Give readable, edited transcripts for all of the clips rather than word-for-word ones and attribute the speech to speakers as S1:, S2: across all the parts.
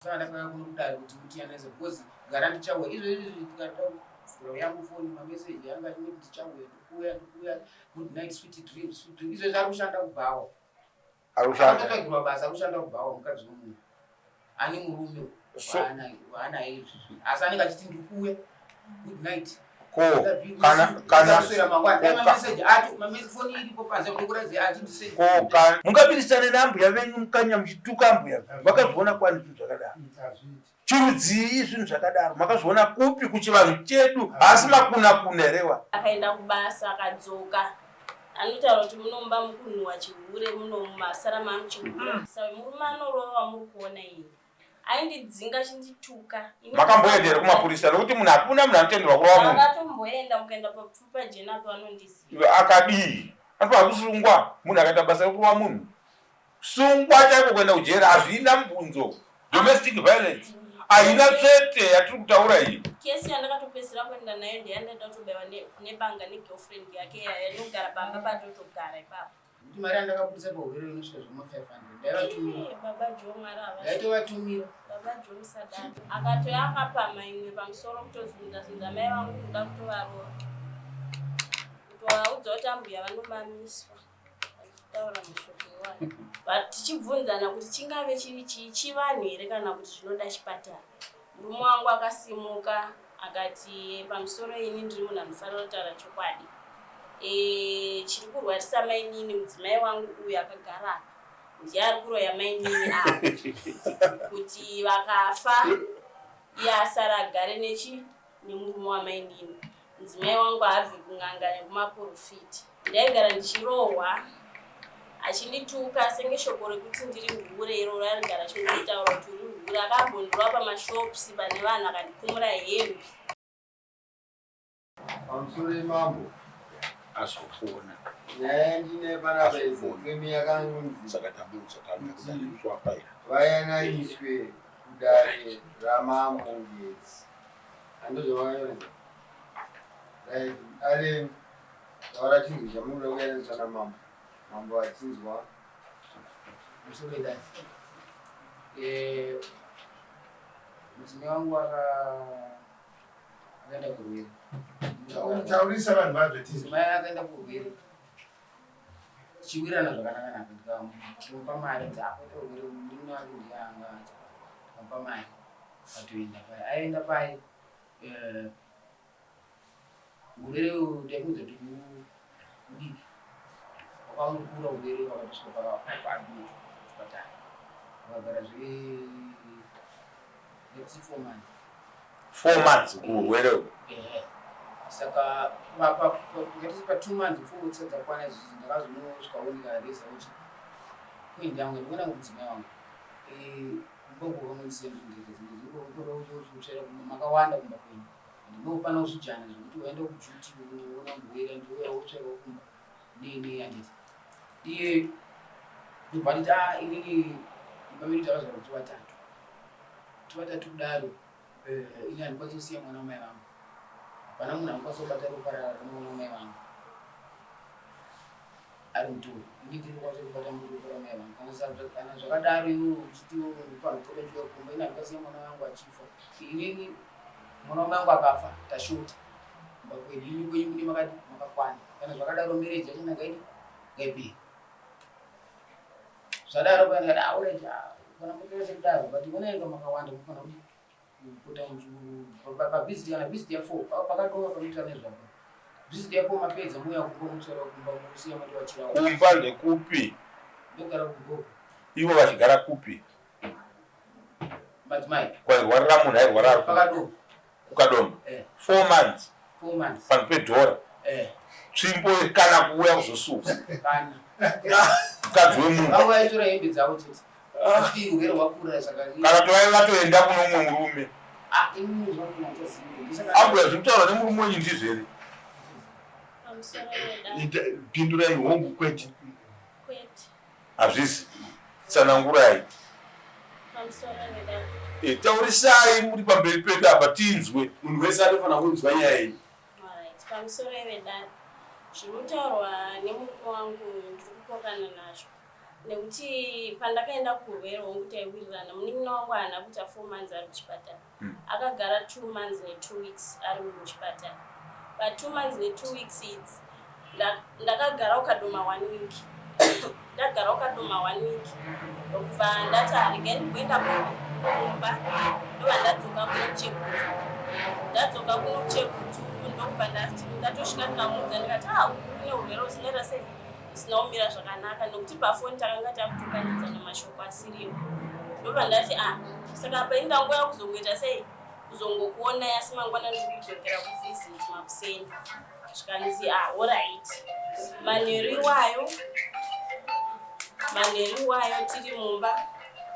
S1: Saka ndakauya kuno kudare kuti mutiyananise because gara ndichauya izvezvi izvi ndikada kuvhura yangu foni mameseji anga achingoti ndichauya ndikuuya ndikuuya good night sweet dreams sweet dreams izvezvi ari kushanda kubhawa
S2: Ari kushanda.
S1: Akatotsvagirwa basa ari kushanda kubhawa mukadzi wemunhu ane murume waanaye izvezvi asi anenge achiti ndikuuya good night.
S2: Ko kana
S1: kuswera mangwana
S2: ko
S1: mameseji acho foni iripo panze ndokuratidza achindise.
S2: Ko kana mungabirisane naambuya venyu mukanya muchituka ambuya, makazviona kwani zvinhu zvakadaro? Chirudzii zvinhu zvakadaro? Makazviona kupi kuchivanhu chedu? Asi makuna kuna herewa?
S3: Akaenda kubasa akadzoka, anotaura kuti munomba mukunhuhwa chihure muno mumasara mamuchihure. Saka murume anorova wamuri kuona iyi aindidzinga achindituka.
S2: Makamboenda here kumapurisa? Nokuti munhu, hakuna munhu anotenderwa kurova munhu.
S3: Akatomboenda, mukaenda papfupa jena apo vanondiziva.
S2: Akadii? Anofanira kusungwa. Munhu akaita basa rekurova munhu, sungwa chaiko, kuenda kujera, hazvina mubvunzo. Domestic violence haina tsvete yatiri kutaura iyi.
S3: Kesi yandakatopedzisira kuenda nayo ndeyandada kutobayiwa nebanga negirlfriend yake yanogara pamba patotogara ipapo.
S1: Kuti mari yandakabudisa pahurere inosvika zvoma 500 ndaivatumira.
S3: Baba Jo, Mwari hava
S1: Ndaitovatumira.
S3: Baba Jo, musadaro. Akatoya akapamha imwe pamusoro, kutozunza zunza mai vangu, kuda kutovarova, kutovaudza kuti ambuya vanomamiswa, achitaura mashoko iwayo. But tichibvunzana kuti chingave chiri chii, chivanhu here kana kuti zvinoda chipatara, murume wangu akasimuka akati, "Pamusoro, ini ndiri munhu anofanira kutaura chokwadi. Chiri kurwarisa mainini mudzimai wangu uyu akagara apa, ndiye ari kuroya mainini ava kuti vakafa iye asara agare nechi nemurume wamainini. Mudzimai wangu haabvi kun'anga nekumaprofiti. Ndaigara ndichirohwa, achindituka senge shoko rekuti ndiri hure iro raigara chingonditaura kuti uri hure. Akambondirova pamashops pane vanhu, akandikumura hembe."
S4: Pamusoro yemambo.
S2: Azofona.
S4: Nyaya yandine panapa izemi yakangonzi
S2: Saka tamuudza, tauya kudare musi wafaira.
S4: Vayananiswe kudare ramambo Ngezi, handozvavakanyora? Right, ale taura chinhu chamunoda kuyananiswa namambo, mambo achinzwa.
S1: Musoro idai. Mudzimai wangu akaenda kurwere.
S5: Taurisa vanhu vazvetizi.
S1: Mudzimai akaenda kurwere tichiwirirana zvakanaka-naka, ndikamupa mari kuti akuita urwere, munin'ina wake ndiye anga, ndikamupa mari akatoenda pai aenda pai. Urwere ndaimuudza kuti udiki wakaunokura urwere, wakatosvika paadmit kuchipatara, wakagara zve 4 months.
S2: 4 months kuurwere uhu?
S1: Ehe. Saka ndikati pa 2 months 4 weeks dzakwana izvozvo, ndakazonosvikawo ndikareza uchi point yangu, ndikuona mudzimai wangu kumba uko vamwe ndega dzimwe dzingotsvaira makawanda kumba kwenyu, ndinopana kuzvijana zvekuti waenda kujuti unoona murwere, ndiuya wotsvairawo kumba nei, handiti? Iye ndobva nditi, "A, inini kumba medu takazvarwa kuti vatatu, tivatatu kudaro. Ini handikwanisi kusiya mwana wamai vangu. Hapana munhu anokwanisa kubata ropa remwana wamai vangu ari mutoro. Ini ndinokwanisa kubata ropa ramai vangu. Kana zvakadaro, iwe uchiti unofanira kupota uchiuya kumba, ini handikasiya mwana wangu achifa. Inini mwana wamai vangu akafa, tashota kumba kwedu. Imi kwenyu mune makadi makakwana. Kana zvakadaro, marriage yachona ngaidi ngaiperi." Zvadaro paya ndikati, "Alright, kana mutora sekudaro, but munoenda makawanda, munofanira kuti kupota pavisit, kana visit ya4 pakadoma panoitwa nezvapo, visit ya4 mapedza, muuya kumba mutsvaira kumba, musiya matowachirawo."
S2: Kumba ndekupi?
S1: Ndogara kuGoko.
S2: Ivo vachigara kupi?
S1: Madzimai?
S2: Kwairwarira munhu, airwara ari kupi?
S1: Pakadoma.
S2: Kukadoma?
S1: Eh.
S2: 4 months?
S1: 4 months.
S2: Panhu pedhora?
S1: Eh.
S2: Tsvimbo kana kuuya kuzosuka?
S1: Kana.
S2: Mukadzi wemunhu.
S1: Vavo vaitora hembe dzavo chete, achiti urwere hwakura, saka
S2: Kana tovai vatoenda kuno umwe murume?
S1: Ah, inini zvangu handichazivi.
S2: Ambuya, zviri kutaura nemurume wenyu ndizvo here?
S3: Pamusoro wedare.
S5: Pindurai hongu, kwete.
S3: Kwete.
S2: Hazvisi, tsanangurai.
S3: Pamusoro wedare.
S2: Taurisai muri pamberi pedu apa tinzwe.
S6: Munhu wese anofanira kunzwa nyaya iyi.
S3: Alright, pamusoro wedare, zviri kutaurwa nemurume wangu ndiri kupokana nazvo. Nekuti pandakaenda kurwere hongu taiwirirana, munin'ina wangu haana kuita 4 months ari kuchipatara. Akagara 2 months ne2 weeks ari muchipatara. Pa2 months ne2 weeks idzi ndakagara ukadoma one week, ndagara ukadoma one week, ndokubva ndati haregai ndimboenda kumba. Ndobva ndadzoka kuno kuChegutu. Ndadzoka kuno kuChegutu, ndokubva ndati ndatosvika ndikamuudza ndikati, "Ah, uku kune urwere husinoita sei, usina kumira zvakanaka," nokuti pafoni takanga takutukanidzana mashoko asiriwo. Ndobva ndati, "Ah, saka paindanguva kuzongoita sei, kuzongokuonai, asi mangwana ndiri kudzokera kuvisit makuseni." Zvikanzi, "Ah, alright." Manheru iwayo tiri mumba,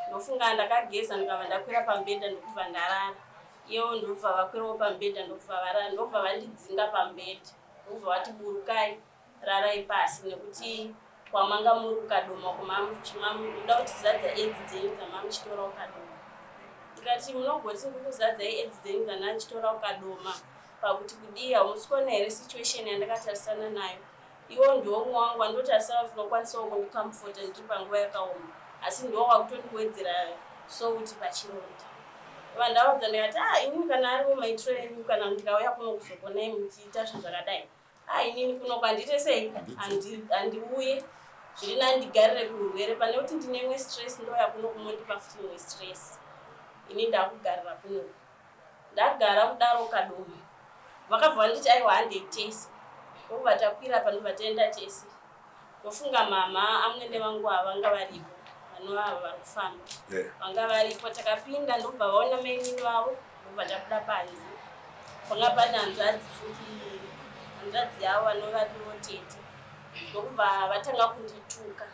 S3: ndofunga ndakageza, ndikabva ndakwira pamubhedha, ndokubva ndarara. Iyewo ndobva vakwirawo pamubhedha, ndokubva varara, ndobva vandidzinga pamubhedha, ndokubva vati, "Burukai, rarai pasi, nekuti kwamanga muri ukadoma muda kutizadza edzi dzenyu dzamamuchitora ukadoma." Ndikati, "Munogoti ndikuzadzai edzi dzenyu dzandachitora ukadoma pakuti kudii? Hamusi kuona here situation yandakatarisana nayo? Iwo ndiwo mumwe wangu wandotarisana kuti unokwanisawo kundicomforta ndiri panguva yakaoma, asi ndiwo wakutondiwedzera souti pachironda." Vandaudza ndikati, "Ah, inini kana ariwo maitiro enyu, kana ndikauya kuno kuzokonai muchiita zvinhu zvakadai, ah, inini kuno kwandiite sei, handiuye. Zviri nani ndigarire kurwere pane kuti ndine imwe stress, ndouya kuno kumondipa futi imwe stress. Ini ndakugarira kuno." Ndagara kudaro kadoma, vakabva vanditi, "Aiwa, handei tese." Ndokubva takwira panobva taenda tese. Ndofunga mama amwene vangu ava vanga varipo, vanova ava vari kufamba. Vanga varipo. Takapinda, ndobva vaona mainini vavo, ndobva tabuda panze. Panga pane hanzvadzi futi, hanzvadzi yavo vanova ndivo tete. Ndokubva vatanga kundituka.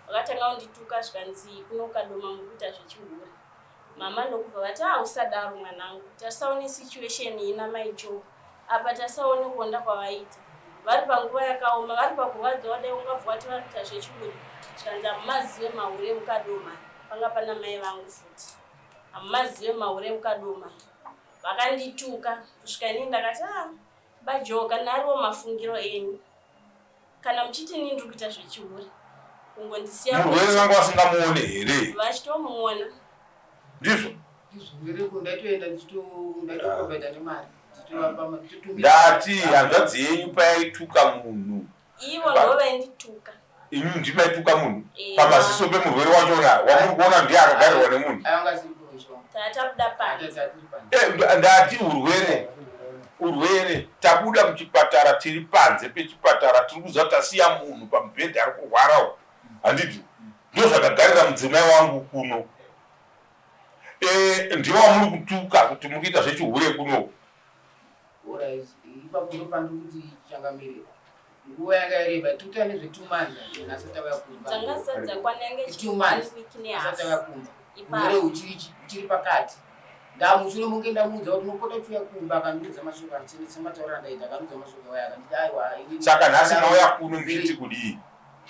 S3: Vakatanga kundituka, zvikanzi, "Kuno kadoma muri kuita zvechihure." Mama ndokubva vati, "A, usadaro mwanangu, tarisaone situation ina mai Joe apa, tarisaone kuonda kwavaita, vari panguva yakaoma, vari pakurwadziwa, dai ungabva wati vari kuita zvechihure." Zvikanzi, "Hamumazive mahure emukadoma." Panga pana mai vangu futi. "Hamumazive mahure emukadoma." Vakandituka kusvika inini ndakati, "A, baJoe, kana ariwo mafungiro enyu, kana muchiti inini ndiri kuita zvechihure, kungondisiya."
S2: Murwere vanga vasingamuone here?
S3: Vachitomuona.
S2: Ndizvo.
S1: Ndizvo, ndaitoenda ndaitoprovhaida nemari.
S2: Ndati hanzvadzi yenyu payaituka munhu,
S3: Ivo ndo vaindituka.
S2: Imi ndimaituka munhu pamaziso pemurwere wachona wamuri kuona ndiye akagarirwa nemunhu?
S3: Tatabuda panze.
S2: Ndati urwere, tabuda muchipatara, tiri panze pechipatara, tiri kuziva tasiya munhu pamubhedha ari kurwarawo, handiti? Ndo zvakagarira mudzimai wangu kuno. Ndivo wamuri kutuka kuti muri kuita zvechihure kuno?
S1: Ipapo ndopandiri kuti, changamire, nguva yanga yareba, tikuta nezve2 months asati auya kumba.
S3: Dzanga zisati dzakwana, yange
S1: 2 months
S3: week nehalf.
S1: Asati auya kumba.
S3: Ipapo.
S1: Urwere huchiri pakati. Ndamushure munge ndamuudza kuti unopota uchiuya kumba, akandiudza mashoko sematauriro andaita, akandiudza mashoko aya, akanditi, "Aiwa, inini-"
S2: Saka nhasi mauya kuno muchiti kudii?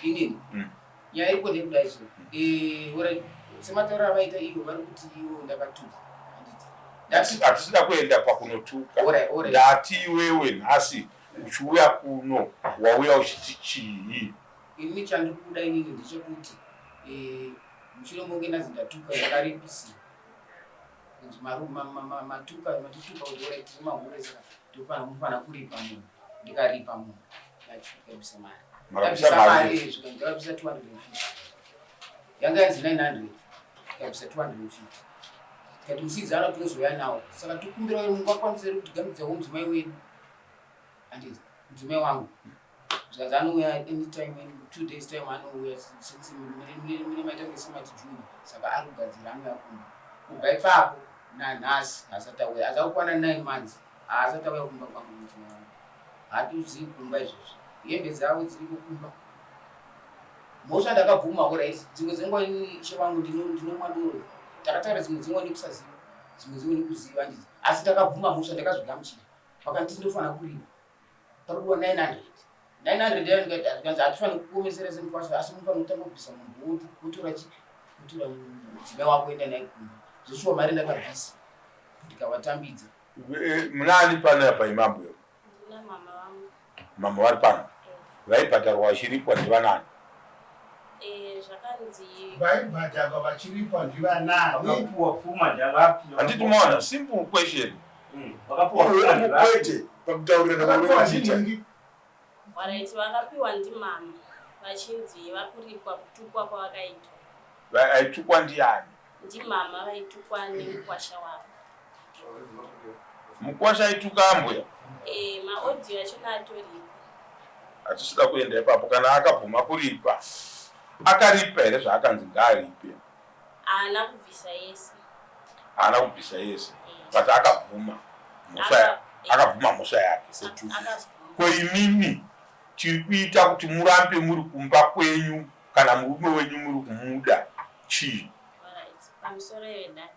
S1: Inini nyaya iripo ndekudai so, alright, sematauriro avaita ivo, vari kuti ivo ndakatuka, handiti? Ndati
S2: Hatisida kuenda pakunotuka.
S1: Alright.
S2: Ndati iwewe nhasi uchiuya kuno wauya uchiti chii?
S1: Inini chandiri kuda inini ndechekuti mushure monge ndazi ndatuka, ndakaripisiwa kunzi matuka, matituka kuti alright, tiri mahure, saka ndofana kuripa munhu. Ndikaripa munhu, ndikabvisa mari.
S2: Makabvisa
S1: Ndabvisa
S2: mari?
S1: Mari, ndakabvisa 250, yanga yanzi 900, tikabvisa 250, tikati musidzana tinozouya nawo. Saka tikumbira mungakwanisa here kutigamidzawo mudzimai wedu, handiti? Mudzimai wangu, zvikanzi anouya anytime, in 2 days time anouya, since mune maita kunge semati juma, saka ari kugadzira, anouya kumba. Kubva ipapo nanhasi haasati auya, aza kukwana 9 months haasati auya kumba kwangu. Mudzimai wangu hatizivi kumba izvozvo, hembe dzavo dziriko kumba. Mhosva ndakabvuma, alright. Dzimwe dzenguva inini, ishe vangu, ndinomwa doro. Takataura dzimwe dzenguva nekusaziva, dzimwe dzenguva nekuziva, handiti? Asi ndakabvuma mhosva, ndakazvigamuchira. Vakanditi ndofanira kuripa, parikudiwa 900. 900 yayo ndikati, zvikanzi hatifaniri kuomesera semukwasha, asi munofanira kutanga kubvisa munhu, wotora chi wotora mudzimai wako, enda naye kumba. Zveshuwa mari ndakabvisa, ndikavatambidza.
S2: Munani pano apa imambo?
S3: Ndina mama vangu.
S2: Mama vari pano, vaibhadharwa vachiripwa ndivanani?
S3: Eh, zvakanzi
S5: Vaibhadharwa vachiripa ndivanani?
S7: Vakapuwa pfuma ndavapi?
S2: Handiti maona simple question.
S7: Vakapuwa pfuma ndavapi?
S6: Kwete pakutaurirana
S5: Vakapuwa
S6: kwamunoita.
S5: ndinhingi.
S3: Alright, vakapiwa ndimama vachinzi vakuripwa kutukwa kwavakaitwa.
S2: Aitukwa ndiani?
S3: Ndimama vaitukwa nemukwasha wavo.
S2: Mukwasha aituka ambuya?
S3: Eh, maaudio achona atoripo.
S2: Hatisida kuenda ipapo. Kana akabvuma kuripa, akaripa here zvaakanzi ngaaripe?
S3: Haana kubvisa yese.
S2: Haana kubvisa yese, but akabvuma mhosva, akabvuma mhosva yake.
S3: Akabvuma.
S2: Ko imimi chiri kuita kuti murambe muri kumba kwenyu kana murume wenyu muri kumuda chii?
S3: Alright, pamusoro yedare.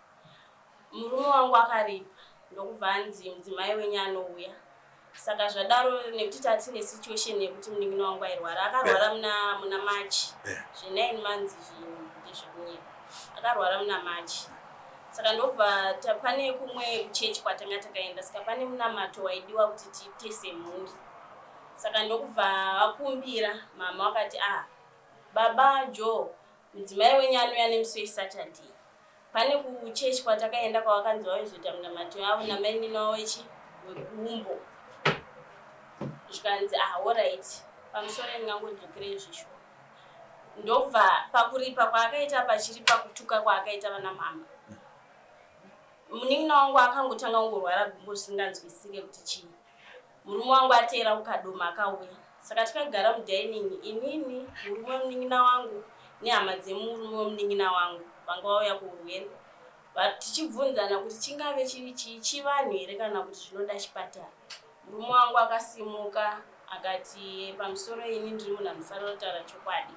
S3: Murume wangu akaripa ndokubva anzi mudzimai wenyu anouya. Saka zvadaro nekuti tatine situation yekuti munin'ina wangu airwara, akarwara muna muna March. Zve 9 months zvinhu ndezvekunyepa. Akarwara muna March. Saka ndobva pane kumwe kuchechi kwatanga takaenda, saka pane munamato waidiwa kuti tiite semhuri. Saka ndokubva vakumbira mama vakati, ah, baba Joe, mudzimai wenyu anouya nemusi weSaturday. Pane kuchechi kwatakaenda kwavakanzi vaizoita munamato yavo namainini wavo wechi wegumbo. Zvikanzi, ah, alright, pamusoro ndingangodzokerei zvishoma. Ndobva pakuripa kwaakaita pachiripa kutuka kwaakaita vana mama. Munin'ina wangu akangotanga kungorwara gumbo zvisinganzwisike kuti chii. Murume wangu ateera kukadoma akauya. Saka tikagara mudining inini, murume wemunin'ina wangu nehama dzemurume wemunin'ina wangu vanga vauya kuurwere. Tichibvunzana kuti chingave chiri chii, chivanhu here kana kuti zvinoda chipatara. Murume wangu akasimuka akati pamusoro ini ndiri munhu anofanira kutaura chokwadi.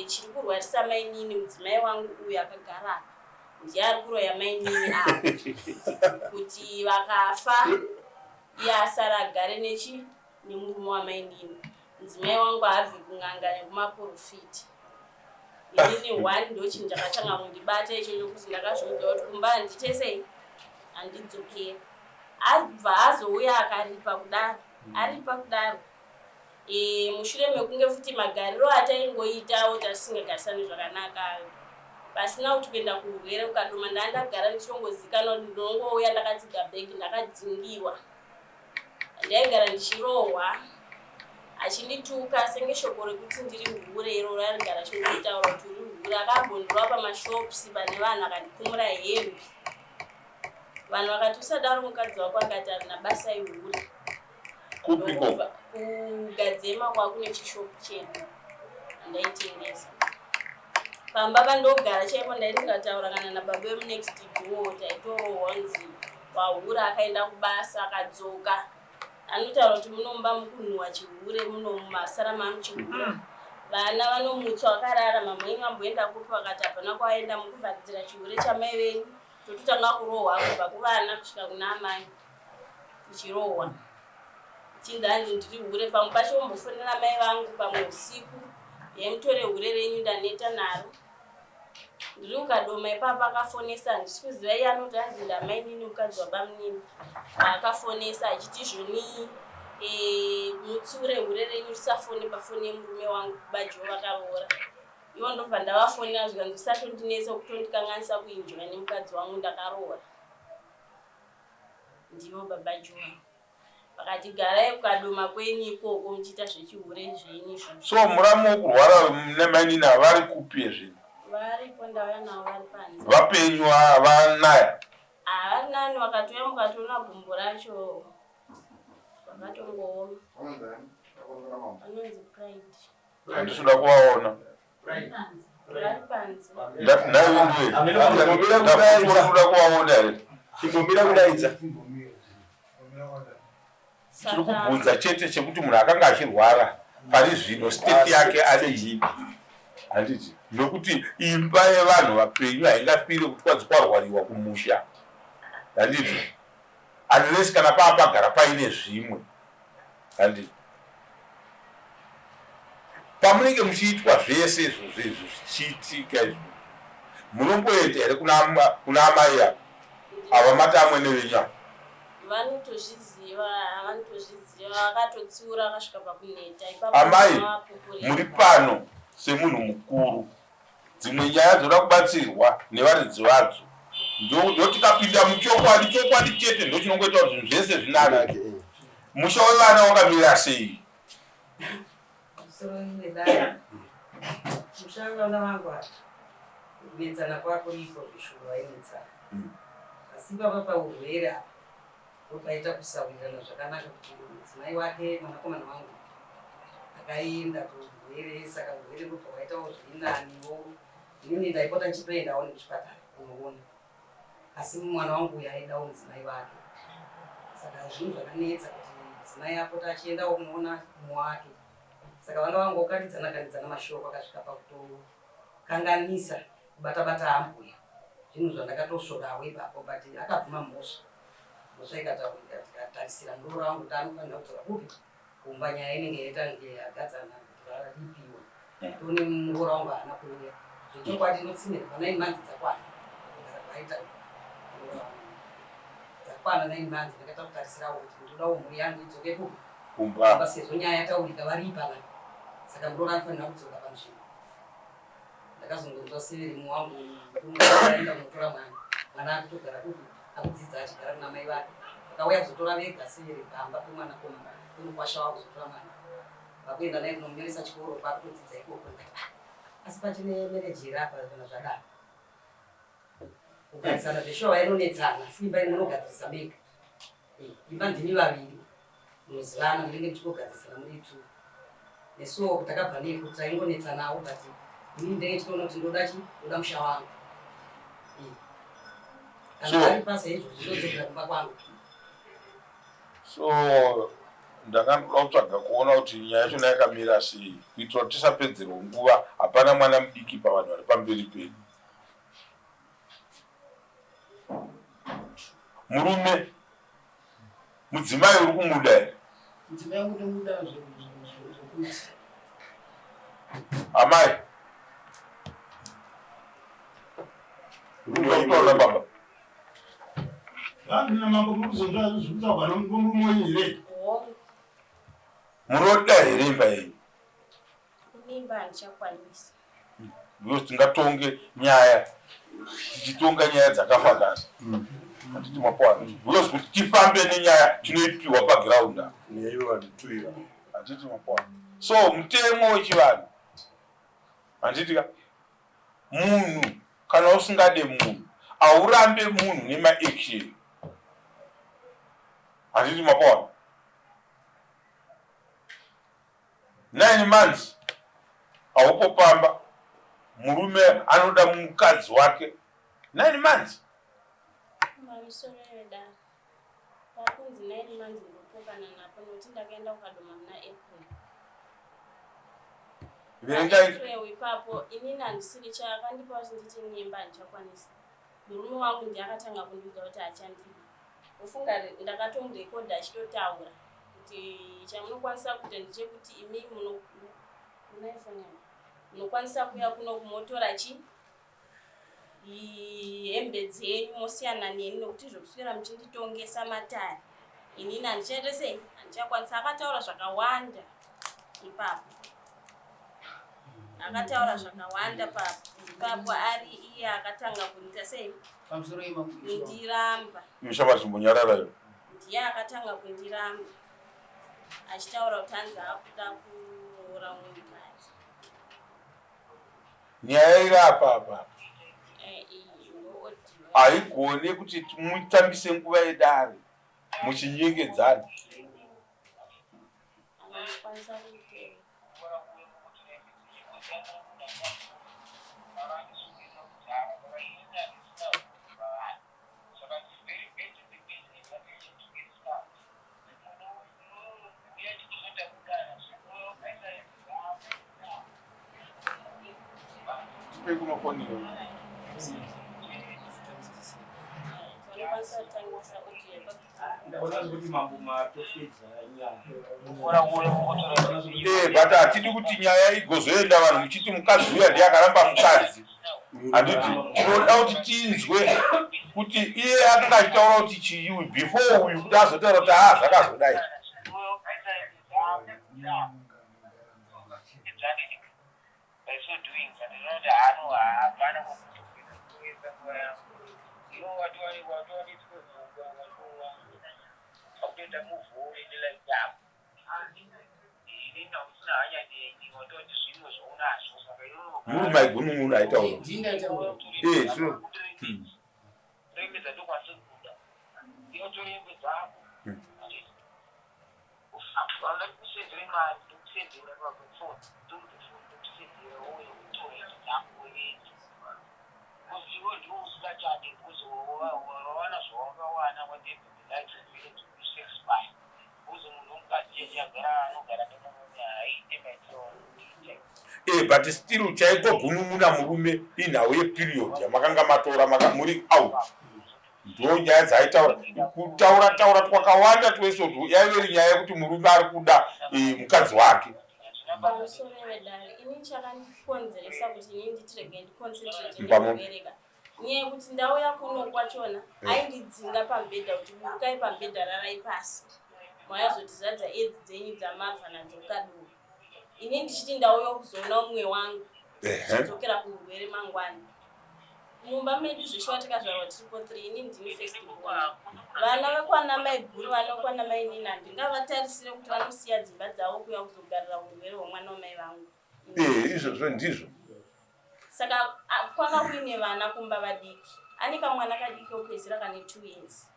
S3: Chiri kurwarisa mainini mudzimai wangu uyu akagara apa ndiye ari kuroya mainini ava kuti vakafa iye asara agare nechi nemurume wamainini. Mudzimai wangu haabvi kun'anga nekumaporofiti. Inini one ndochinhu chakatanga kundibata icho chokuti ndakazviudza kuti kumba handite sei, handidzokeri. Abva azouya akaripa kudaro, aripa kudaro. Mushure mekunge futi magariro ataingoitawo tasingagarisani zvakanaka, pasina kuti kuenda kuurwere kukadoma, ndandagara ndichongozikanwa kuti ndinongouya ndakatsiga bhegi, ndakadzingiwa. Ndaigara ndichirohwa achindituka senge shoko rekuti ndiri hure iroro arigara achinditaura kuti uri hure. Akambondirova pamashops pane vanhu akandikumura hembe. Vanhu vakati usadaro mukadzi wako, akati harina basa ihure.
S2: Kupi ko?
S3: Kugadzema kwakune chishopu chedu andaitengesa. Pamba pandogara chaipo ndaiti ndikataura kana nababa vemunext door taitorohwa nzi wahura akaenda kubasa akadzoka. Anotaura kuti munomba mukunhuwa chihure muno mumasara mamuchihura. Vana vanomutswa vakarara, mama venyu vamboenda kupi vakati hapana kwaenda, mukuvharidzira chihure chamai venyu. Tototanga kurohwa kubva kuvana kusvika kuna amai tichirohwa. Chinzi hanzi ndiri hure, pamwe pacho vombofonera mai vangu pamwe usiku, yemutore hure renyu ndaneta naro. Ndiri kukadoma ipapo akafonesa, handisi kuziva iye anoti hanzi ndamainini mukadzi wabamunini. Akafonesa achiti zvoni mutsure hure renyu risafone pafoni yemurume wangu baJo vakaroora. Ivo ndobva ndavafonera zvikanzi usatondinetsa kutondikanganisa kuinjoya nemukadzi wangu ndakaroora. Ndivo baba Joa. Vakati garai kukadoma kwenyu ikoko muchiita zvechihure zvenyu izvozvo.
S2: So muramu wokurwara nemainini ava vari kupi ezvino?
S3: Varipo, ndauya navo vari panze.
S2: Vapenyu havanaya?
S3: Havari nani, vakatouya mukatoona gumbo racho vakatongooma. Vanonzi Pride.
S2: Handisi kuda kuvaona.
S3: Vari panze.
S2: Ndati nhai
S6: Kudaidza.
S2: kuda kuvaona here?
S6: Chimbomira kudaidza.
S2: Tiri kubvunza chete chekuti munhu akanga achirwara pari zvino state yake ari ipi, handiti? Nokuti imba yevanhu vapenyu haingafiri kuti kwanzi kwarwariwa kumusha, handiti? Unless kana paapagara paine zvimwe, handiti? Pamunenge muchiitwa zvese izvozvo izvo zvichiitika izvozvo, munomboenda here kuna amai ava ava mati amwene venyu ava?
S3: Vanotozviziva, vanotozviziva, vakatotsiura vakasvika pakuneta ipapo.
S2: Amai,
S3: vavapupurira.
S2: muri pano. Semunhu mukuru, dzimwe nyaya dzoda kubatsirwa nevaridzi vadzo. Ndotikapinda muchokwadi, chokwadi chete ndochinongoita kuti zvinhu zvese zvinake. Musha wevana wakamira sei?
S8: Musha wevana vangu kunetsana kwakuripo zvishuro vainetsana asi baba paurwere apa ndopaita kusawirirana zvakanaka kuti mudzimai wake mwanakomana wangu akaenda kurwere saka urwere ndobva waitawo zviri naniwo inini ndaipota ndichitoendawo nekuchipatara kunoona asi mwana wangu uyu aidawo mudzimai wake saka zvinhu zvakanetsa kuti mudzimai apota achiendawo kunoona mumwe wake saka vanga vangokandidzana kandidzana mashoko akasvika pakutokanganisa kubata bata ambuya zvinhu zvandakatosvodawo ipapo but akabvuma mhosva mhosva ikataurika tikatarisira muroora wangu kuti anofanira kudzoka kupi kumba nyaya inenge yaita nge yagadzana kuti varipiwa tone muroora wangu haana kuuya zvechokwadi ndotsinira pa 9 months dzakwana kugara kwaita muroora wangu dzakwana 9 months ndakaita kutarisirawo kuti ndodawo mhuri yangu idzoke kupi
S2: Kumba.
S8: Sezvo nyaya yataurika varipa vanhu saka muroora anofanira kudzoka panzvimbo. Ndakazongonzwa severi wangu aenda kunotora mwana mwana akutogara kupi akudzidza achigara kuna mai vake vakauya kuzotora vega severi pamba pemwanakomana pemukwasha wavo kuzotora mwana vakuenda naye kunomunyoresa chikoro kwakutodzidza ikoko ndikati ah, asi pachine mereji here apa kana zvadaro kugarisana zveshuwa vainonetsana asi imba inonogadzirisa mega Imba ndimi vaviri munozivana munenge muchingogadzisana muri two. Nesuwo takabva neko taingonetsanawo but inini ndenge ndichitoona kuti ndoda chi ndoda musha wangu. Kana
S2: So-
S8: ari pasa izvozvi ndodzokera kumba kwangu.
S2: So ndanga ndoda kutsvaga kuona kuti nyaya yachona yakamira sei kuitira kuti tisapedzerwa nguva. Hapana mwana mudiki pavanhu vari pamberi pedu. Murume, mudzimai uri kumuda here?
S1: Mudzimai wangu ndomuda zvekuti.
S2: Amai, uri kutaura baba.
S5: Vanhu namambo muri kuzonzwa zviri kutaurwa nomurume wenyu here?
S3: Hongu.
S2: Munoda here imba yenyu?
S3: Mimba handichakwanisi.
S2: Because tingatonge nyaya tichitonga nyaya dzakafanana. Handiti mapoana. Because kuti tifambe nenyaya tinoipiwa paground apa. Handiti mapoana. So mutemo wechivanhu handiti ka munhu kana usingade munhu haurambe munhu nemaaction. Handiti mapoana. 9 months haupo pamba murume anoda mukadzi wake 9 months.
S3: Pamusoro yedare pakunzi 9 months ndopokana napo nokuti ndakaenda kukadoma muna April.
S2: Verengai.
S3: April ipapo inini handisiri chaakandipa kuti nditi mimba handichakwanisa. Murume wangu ndiye akatanga kundiudza kuti hachandidi. Ufunga ndakatomurekodha achitotaura kuti chamunokwanisa kuita ndechekuti imi munokwanisa kuuya kuno kumotora chi hembe dzenyu mosiyana neni nokuti zvokuswera muchinditongesa matare inini handichaita sei handichakwanisa. Akataura zvakawanda ipapo akataura zvakawanda ipapo ari iye akatanga kundiita sei kundiramba.
S2: Iwe shamwari chimbonyarara iwe.
S3: Ndiye akatanga kundiramba achitaura kuti hanzi akuda kuroora umwe mukadzi.
S2: Nyaya iri apa apa haigone kuti mutambise nguva yedare muchinyengedzana. Tipe kuno foni iyoyo.
S7: Ndaona kuti mambo matopedza nyaya.
S2: But hatidi kuti nyaya igozoenda vanhu muchiti mukadzi uya ndiye akaramba mukadzi. Handiti tinoda kuti tinzwe kuti iye akanga achitaura kuti chii uyu before uyu kuti azotaura kuti haa zvakazodai. Muri maigunun'unu aitaura. Eh, so. Eh, but still chaiko gunun'una murume inhau yeperiod yamakanga matora maka muri out ndo nyaya dzaaitaura kutaura taura twakawanda twese utwu yaive iri nyaya yekuti murume ari kuda eh, mukadzi wake.
S3: Pamusoro vedare, ini chakandikonzeresa kuti ini nditirege ndiconcentrate
S2: Pamwe.
S3: nekubereka nyaya yekuti ndauya kuno kwachona aindidzinga pamubhedha kuti burukai pamubhedha rarai pasi maizotizadza edzi dzenyu dzamabva nadzo kaduru ini ndichiti ndauya kuzoona umwe wangu tichidzokera kuurwere mangwana. Mumba medu zveshuwa tikazvarwa tiripo 3, ini ndini first born. Vana vekwana maiguru, vana vekwana mainini handingavatarisire kuti vanosiya dzimba dzavo kuuya kuzogarira urwere hwemwana wamai vangu.
S2: Eh, izvozvo ndizvo.
S3: Saka kwanga kuine vana kumba vadiki, ane kamwana kadiki kekupedzisira kane 2 years,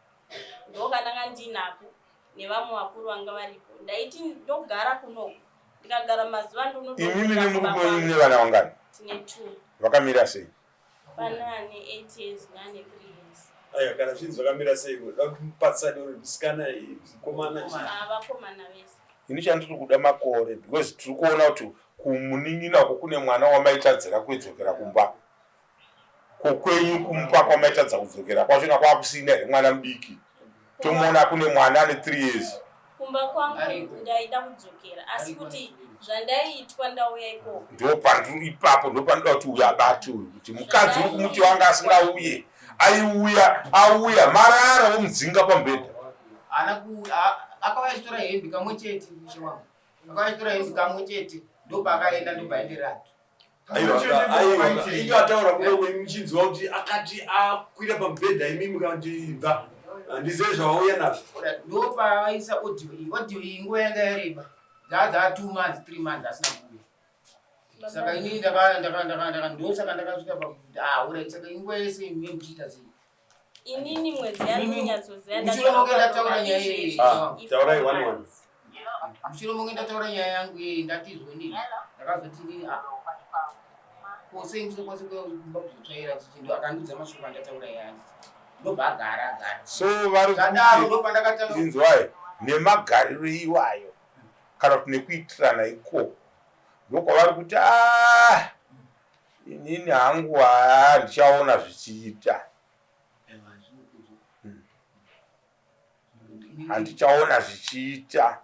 S3: ndokandanga ndinako nevamwe vakuru vanga varipo. Ndaiti ndogara kunoku, ndikagara mazuva
S2: Imimi nemurume wenyu mune vana vangani?
S3: Tine 2.
S2: Vakamira sei?
S3: Pana ane 8 years neane 3 years.
S6: Aiwa, kana zvinhu zvakamira sei, unoda kuti mupatsane uri musikana, mukomana?
S3: Ah, vakomana vese.
S2: Ini chandiri kuda makore, because tiri kuona kuti kumunin'ina uko kune mwana wamaitadzira kudzokera kumba ko kwenyu kumba kwamaitadza kudzokera kwachona kwakusina here mwana mudiki? Tomuona kune mwana ane 3 years.
S3: Kumba kwangu
S1: Ariko.
S3: ndaida kudzokera, asi kuti zvandaiitwa ndauya ikoko.
S2: Ndopandiri ipapo, ndopanoda kuti uyu abate uyu, kuti mukadzi uri kumuti wanga asingauye, aiuya, auya marara womudzinga pamubhedha.
S1: Ana ku akauya achitora hembe kamwe chete, mushe wangu. Akauya achitora hembe kamwe chete, ndopaakaenda, ndopaenderatu.
S6: Aiwa, aiwa, inge ataura kuno muchinzwa kuti akati akwira pamubhedha, imimi kana ibva, handizive zvavauya nazvo.
S1: Ndopaavaisa audio iyi. Audio iyi nguva yanga yareba, dzaa 2 months, 3 months asina kuuya. Saka inini ndaka ndosaka ndakasvika pakuti, ah, alright, saka inguva yese imi muchiita sei?
S3: Inini mwedzi yandinyatsoziva
S1: Mushure mokunge ndataura nyaya iyi.
S6: Ah, taurai one one.
S1: Mushure mokunge ndataura nyaya yangu iyi, ndatizwe nini, ndakazoti nini, ah, ko sei musingakwanisi kuuya kumba kuzotsvaira chichi? Ndo akandudza mashoko andataura yaya, ndobva agara agara.
S2: So vari
S1: Zvadaro
S2: kuti
S1: ndopandakatanga.
S2: Inzwai, nemagariro iwayo kana kuti nekuitirana ikoko, ndokwavari kuti a inini hangu haa ndichaona zvichiita.
S1: Aiwa, zvinokudzwa.
S2: Handichaona zvichiita.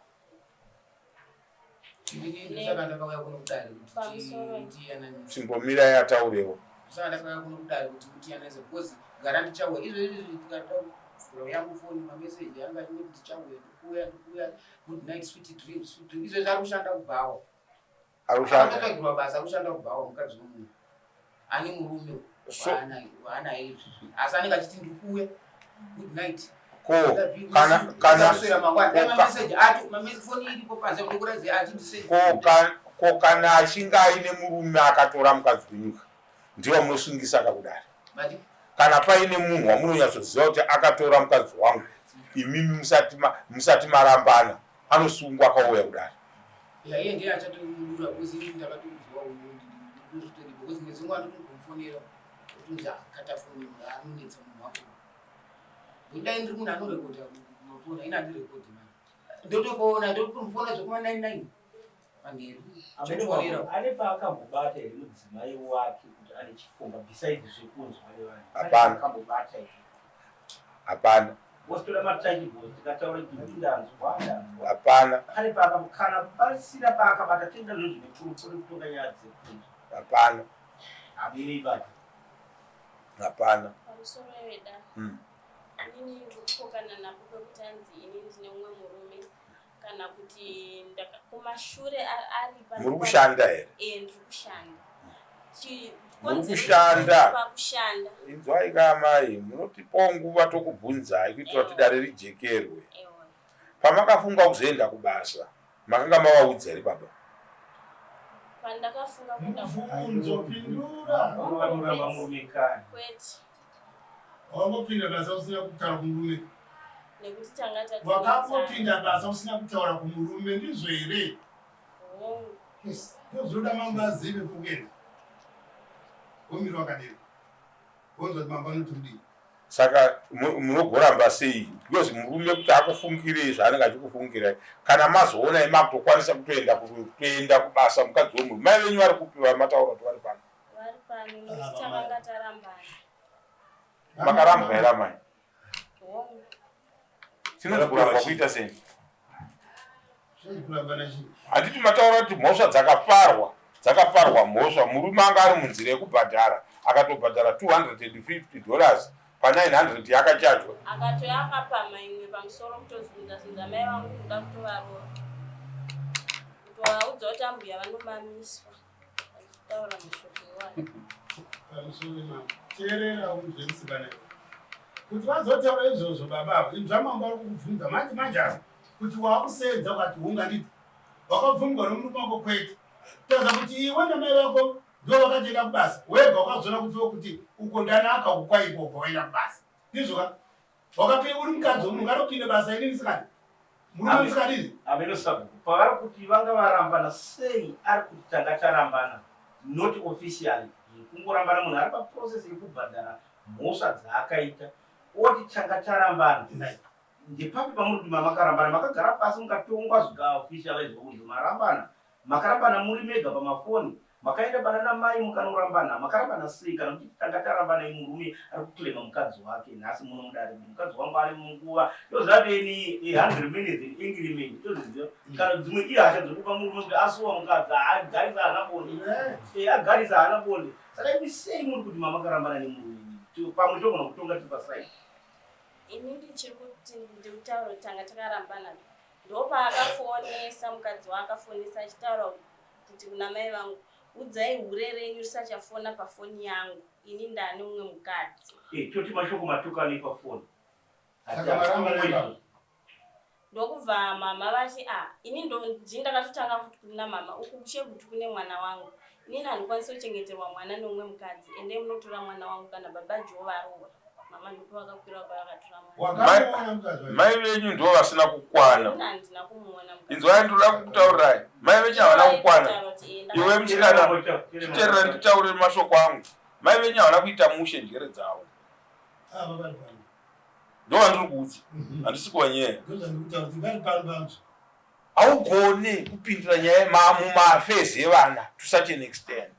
S1: Inini ndosaka ndakauya kuno kudare kuti
S3: Pamusoro.
S1: tiyananise.
S2: Chimbomirai ataurewo.
S1: Saka ndakauya kuno kudare kuti mutiyananise, because gara ndichauya izvezvi, tikada kuvhura yangu foni, mameseji anga achingoti ndichauya, ndikuuya, ndikuuya, good night, sweet dreams, sweet dreams. Izvezvi ari kushanda kubhawa.
S2: Ari kushanda?
S1: Akatotsvagirwa basa, ari kushanda kubhawa. Mukadzi wemunhu ane murume waanaye izvezvi, asi anenge achiti ndikuuya, good night.
S2: Ko kana
S1: Kuswera mangwana dai mameseji acho, foni iripo panze, ndikuratidza achindise.
S2: Ko kana achinge aine murume akatora mukadzi wenyuka, ndiwo munosungisa kakudari?
S1: Mati?
S2: Kana paine munhu wamunonyatsoziva kuti akatora mukadzi wangu, imimi musati marambana, anosungwa akauya kudari.
S1: Ya, iye ndiye achatomudura, because ini ndakatoudzwa ndozvitori, because mwedzi umwe anotomufonera otonzi akata foni, anonetsa munhu wako. Ndodai ndiri munhu anorekodha mafoni, aina handirekodhi mani, ndotofona, ndotomufona zvekuma 99 manheru, chofonera.
S7: Ane paakambobata here mudzimai wake kuti ane chikomba, besides zvekunzwa nevanhu?
S2: Hapana.
S7: Akambobata here?
S2: Hapana.
S7: Wositora matangibles, tikataura kuti ndanzwa, ndanzwa.
S2: Hapana.
S7: Pane kana pasina paakabata, tenda zvezvine kutonga nyaya dzekunzwa.
S2: Hapana.
S7: Hamiri
S2: Hapana.
S3: Pamusoro weda. Inini ndikupokana napo pekuti anzi ini ndine umwe murume, kana kuti kumashure ari
S2: Muri kushanda here?
S3: Eh, ndiri kushanda.
S2: Muri kushanda.
S3: Pakushanda.
S2: Inzwai ka amai, munotipawo nguva tokubvunzai kuitira kuti dare rijekerwe.
S3: Ewa.
S2: Pamakafunga kuzoenda kubasa, makanga mavaudza here baba?
S3: Pandakafunga kuenda
S5: Mubvunzo pindura.
S7: Vanoramba murume kani.
S3: Kwete.
S5: Wakangopinda basa usina kutaura kumurume.
S3: Nekuti tanga tatonetsana.
S5: Wakangopinda basa usina kutaura kumurume ndizvo here?
S3: Hongu.
S5: Yes. Ndozvinoda mambo azive pokuenda. Womira wakadero. Wonzwa kuti mambo anoti kudii.
S2: Saka munogoramba sei? Because murume kuti akufungirei zvaanenge achikufungirai. Kana mazoona imi makutokwanisa kutoenda kutoenda kubasa mukadzi wemurume. Mai venyu vari kupi vamataura kuti vari pano?
S3: Vari pano nekuti takanga tarambana.
S2: Makarambwa here amai?
S3: Hongu.
S2: Chinonzi kurambwa kuita sei?
S5: Zvei kurambana chii?
S2: Handiti mataura kuti mhosva dzakaparwa dzakaparwa mhosva murume anga ari munzira yekubhadhara akatobhadhara 250 dollars pa 900 yaakachajwa.
S3: Akatouya akapamha imwe pamusoro kutozunza zunza mai vangu kuda kutovarova. Kutovaudza kuti ambuya vanomamiswa. Vachitaura mashoko iwayo.
S5: Pamusoro mambo. Teerera unzwe musikana iwe. Kuti vazotaura izvozvo baba ava, inzwa mambo ari kukubvunza manje manje apa kuti wakuseedza ukati hunga nditi wakabvumigwa nomurume wako kwete. Kutaridza kuti iwe namai vako ndivo vakatoenda kubasa wega wakazoona kuti kuti uko ndanaka uku kwaipa ubva waenda kubasa. Ndizvo ka? Wakapinda uri mukadzi wemunhu ungatopinda basa ini ndisikadi. Murume ndisikadi.
S7: Ameno sabhuku pavari kuti vanga varambana sei ari kuti tanga tarambana not officially zvekungorambana munhu ari paprocess yekubhadhara mhosva dzaakaita oti tanga tarambana ndepapi pamuri kuti mamakarambana makagara pasi mukatongwa zvikaofficializwa kunzi marambana Makarambana muri mega pamafoni, makaenda panana mai mukanorambana, makarambana sei kana muchiti tanga tarambana imi murume ari kuclaimer mukadzi wake nhasi muno mudare kuti mukadzi wangu ari munguva toziva kuti ini a hungry man is an angry man tozviziva kana dzimwe ihasha dzekupa murume kuti asuwa mukadzi agarisa haana bonde eh agarisa haana bonde saka imi sei muri kuti mamakarambana nemurume imi pamwe togona kutonga tiri paside.
S3: Ini ndichiri kuti ndikutaura kuti tanga takarambana Ndopaakafonesa mukadzi waakafonesa achitaura kuti kuna mai vangu udzai hure renyu risachafona pafoni yangu ini ndane umwe mukadzi.
S7: Eh, toti mashoko matukane pafoni.
S5: Saka maramba naipapo.
S3: Ndokubva mama vati ah ini ndini ndakatotanga kuti kuna mama uku kuchegutu kune mwana wangu inini handikwanisi kuchengeterwa mwana neumwe mukadzi endei munotora mwana wangu kana baba Joe varoora. Mama ndipo vakakwira vakatora mwana.
S5: Wakamuona mukadzi wacho?
S2: Mai venyu ndivo vasina kukwana.
S3: Ini handina kumuona mukadzi.
S2: Inzwai ndinoda kukutaurirai. Mai venyu havana kukwana. Iwe musikana, chiterera nditaure mashoko angu. Mai venyu havana kuita mushe njere dzavo.
S5: Ava vari pano.
S2: Ndovandiri kuudza. Handisi kuvanyeya.
S5: Ndozvandikutaura kuti vari pano panzvo.
S2: Haugone kupindira nyaya mumaaffairs evana to such an extent.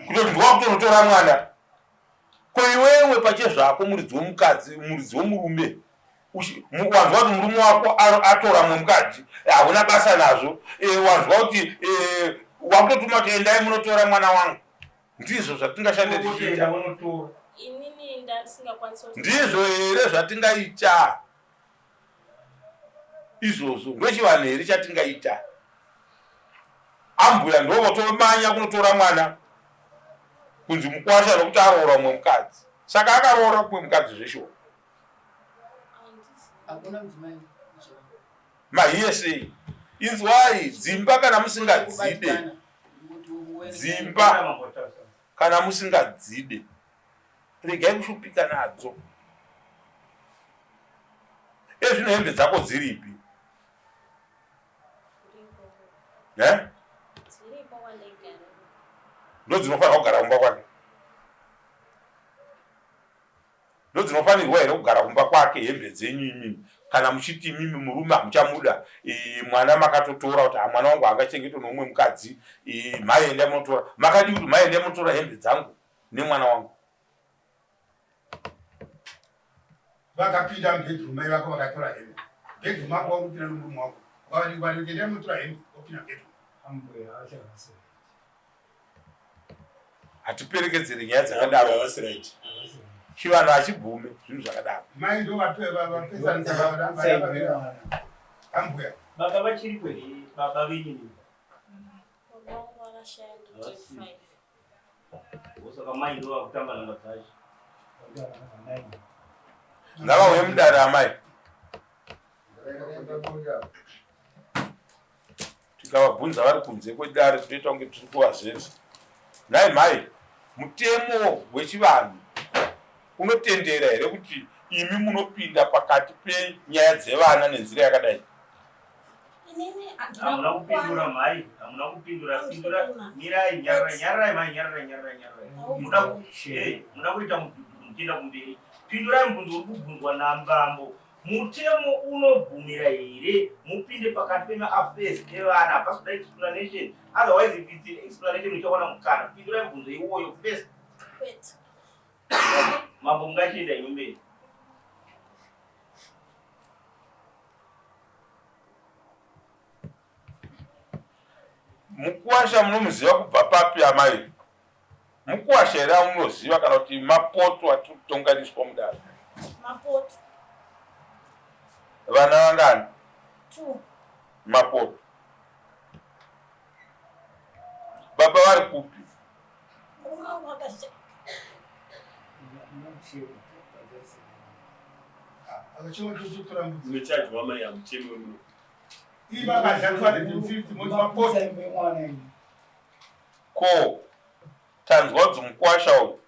S2: Kutoti ndiwakutonotora mwana. Ko iwewe pachezvako muridzi womukadzi muridzi womurume wanzwa kuti murume wako atora mumwe mukadzi hauna basa nazvo e, wanzwa kuti e, wakutotuma kuti endai munotora mwana wangu ndizvo zvatingashande tichiita ndizvo here zvatingaita izvozvo ndochivanhu here chatingaita ambuya ndovotomanya kunotora mwana kunzi mukwasha nokuti aroora umwe mukadzi saka akaroora kumwe mukadzi zveshuwa mahiye sei inzwai dzimba kana musingadzide dzimba kana musingadzide regai kushupika nadzo ezvino hembe dzako dziripi eh? ndodzinofanira kugara kumba kwake ndodzinofanirwa here kugara kumba kwake hembe dzenyu imimi kana muchiti imimi murume hamuchamuda mwana makatotora kuti hamwana wangu haangachengetwe noumwe mukadzi mhai endai munotora makadii kuti mhai endai munotora hembe dzangu nemwana wangu
S5: Vakapinda mubedroom mai vako vakatora hembe. Bedroom mako waunopinda nomurume wako. Vakati endai munotora hembe wopinda mubedroom.
S1: Ambuya vachavasi right.
S2: Hatiperekedzere nyaya dzakadaro.
S6: Havasi right.
S2: Chivanhu hachibvume zvinhu zvakadaro.
S5: Mai ndo vapesanisa vava ambuya.
S7: Baba vachiripo here baba venyu?
S3: Baba vangu vakashaya 2025.
S7: Saka mai ndo vakutamba nhamba dzacho.
S2: Ngavauye mudare amai. Tikavabvunza vari kunze kwedare tinoita kunge tiri kuvazeza. Nhai mhai, mutemo wechivanhu unotendera here kuti imi munopinda pakati penyaya dzevana nenzira yakadai?
S7: Hamuna kupindura mhai, hamuna kupindura, pindura, mirai, nyararai, nyararai mhai, nyararai, nyararai, nyararai. Muda eh, muda kuita mudhudhudhu muchienda kumberi. Pindurai mubvunzo uri kubvunzwa nambambo. Mutemo unobvumira here mupinde pakati pemaaffairs evana? Hapasi kuda explanation. Otherwise if it's an explanation uchawana mukana. Pindurai mubvunzo iwoyo first.
S3: Kwete.
S7: Mambo mungachienda imi mberi.
S2: Mukuwasha munomuziva kubva papi amai? Mukuwasha here amunoziva kana kuti mapoto atiri kutonganiswa mudare?
S3: Mapoto.
S2: Vana vangani?
S3: Two.
S2: Mapoto. Baba vari kupi?
S3: Murume wangu akashaya.
S6: Munochajwa mai hamuchemi wemuno.
S5: Iye vakadya 250 moti mapoto.
S2: Ko tanzwa kunzi mukwasha uyu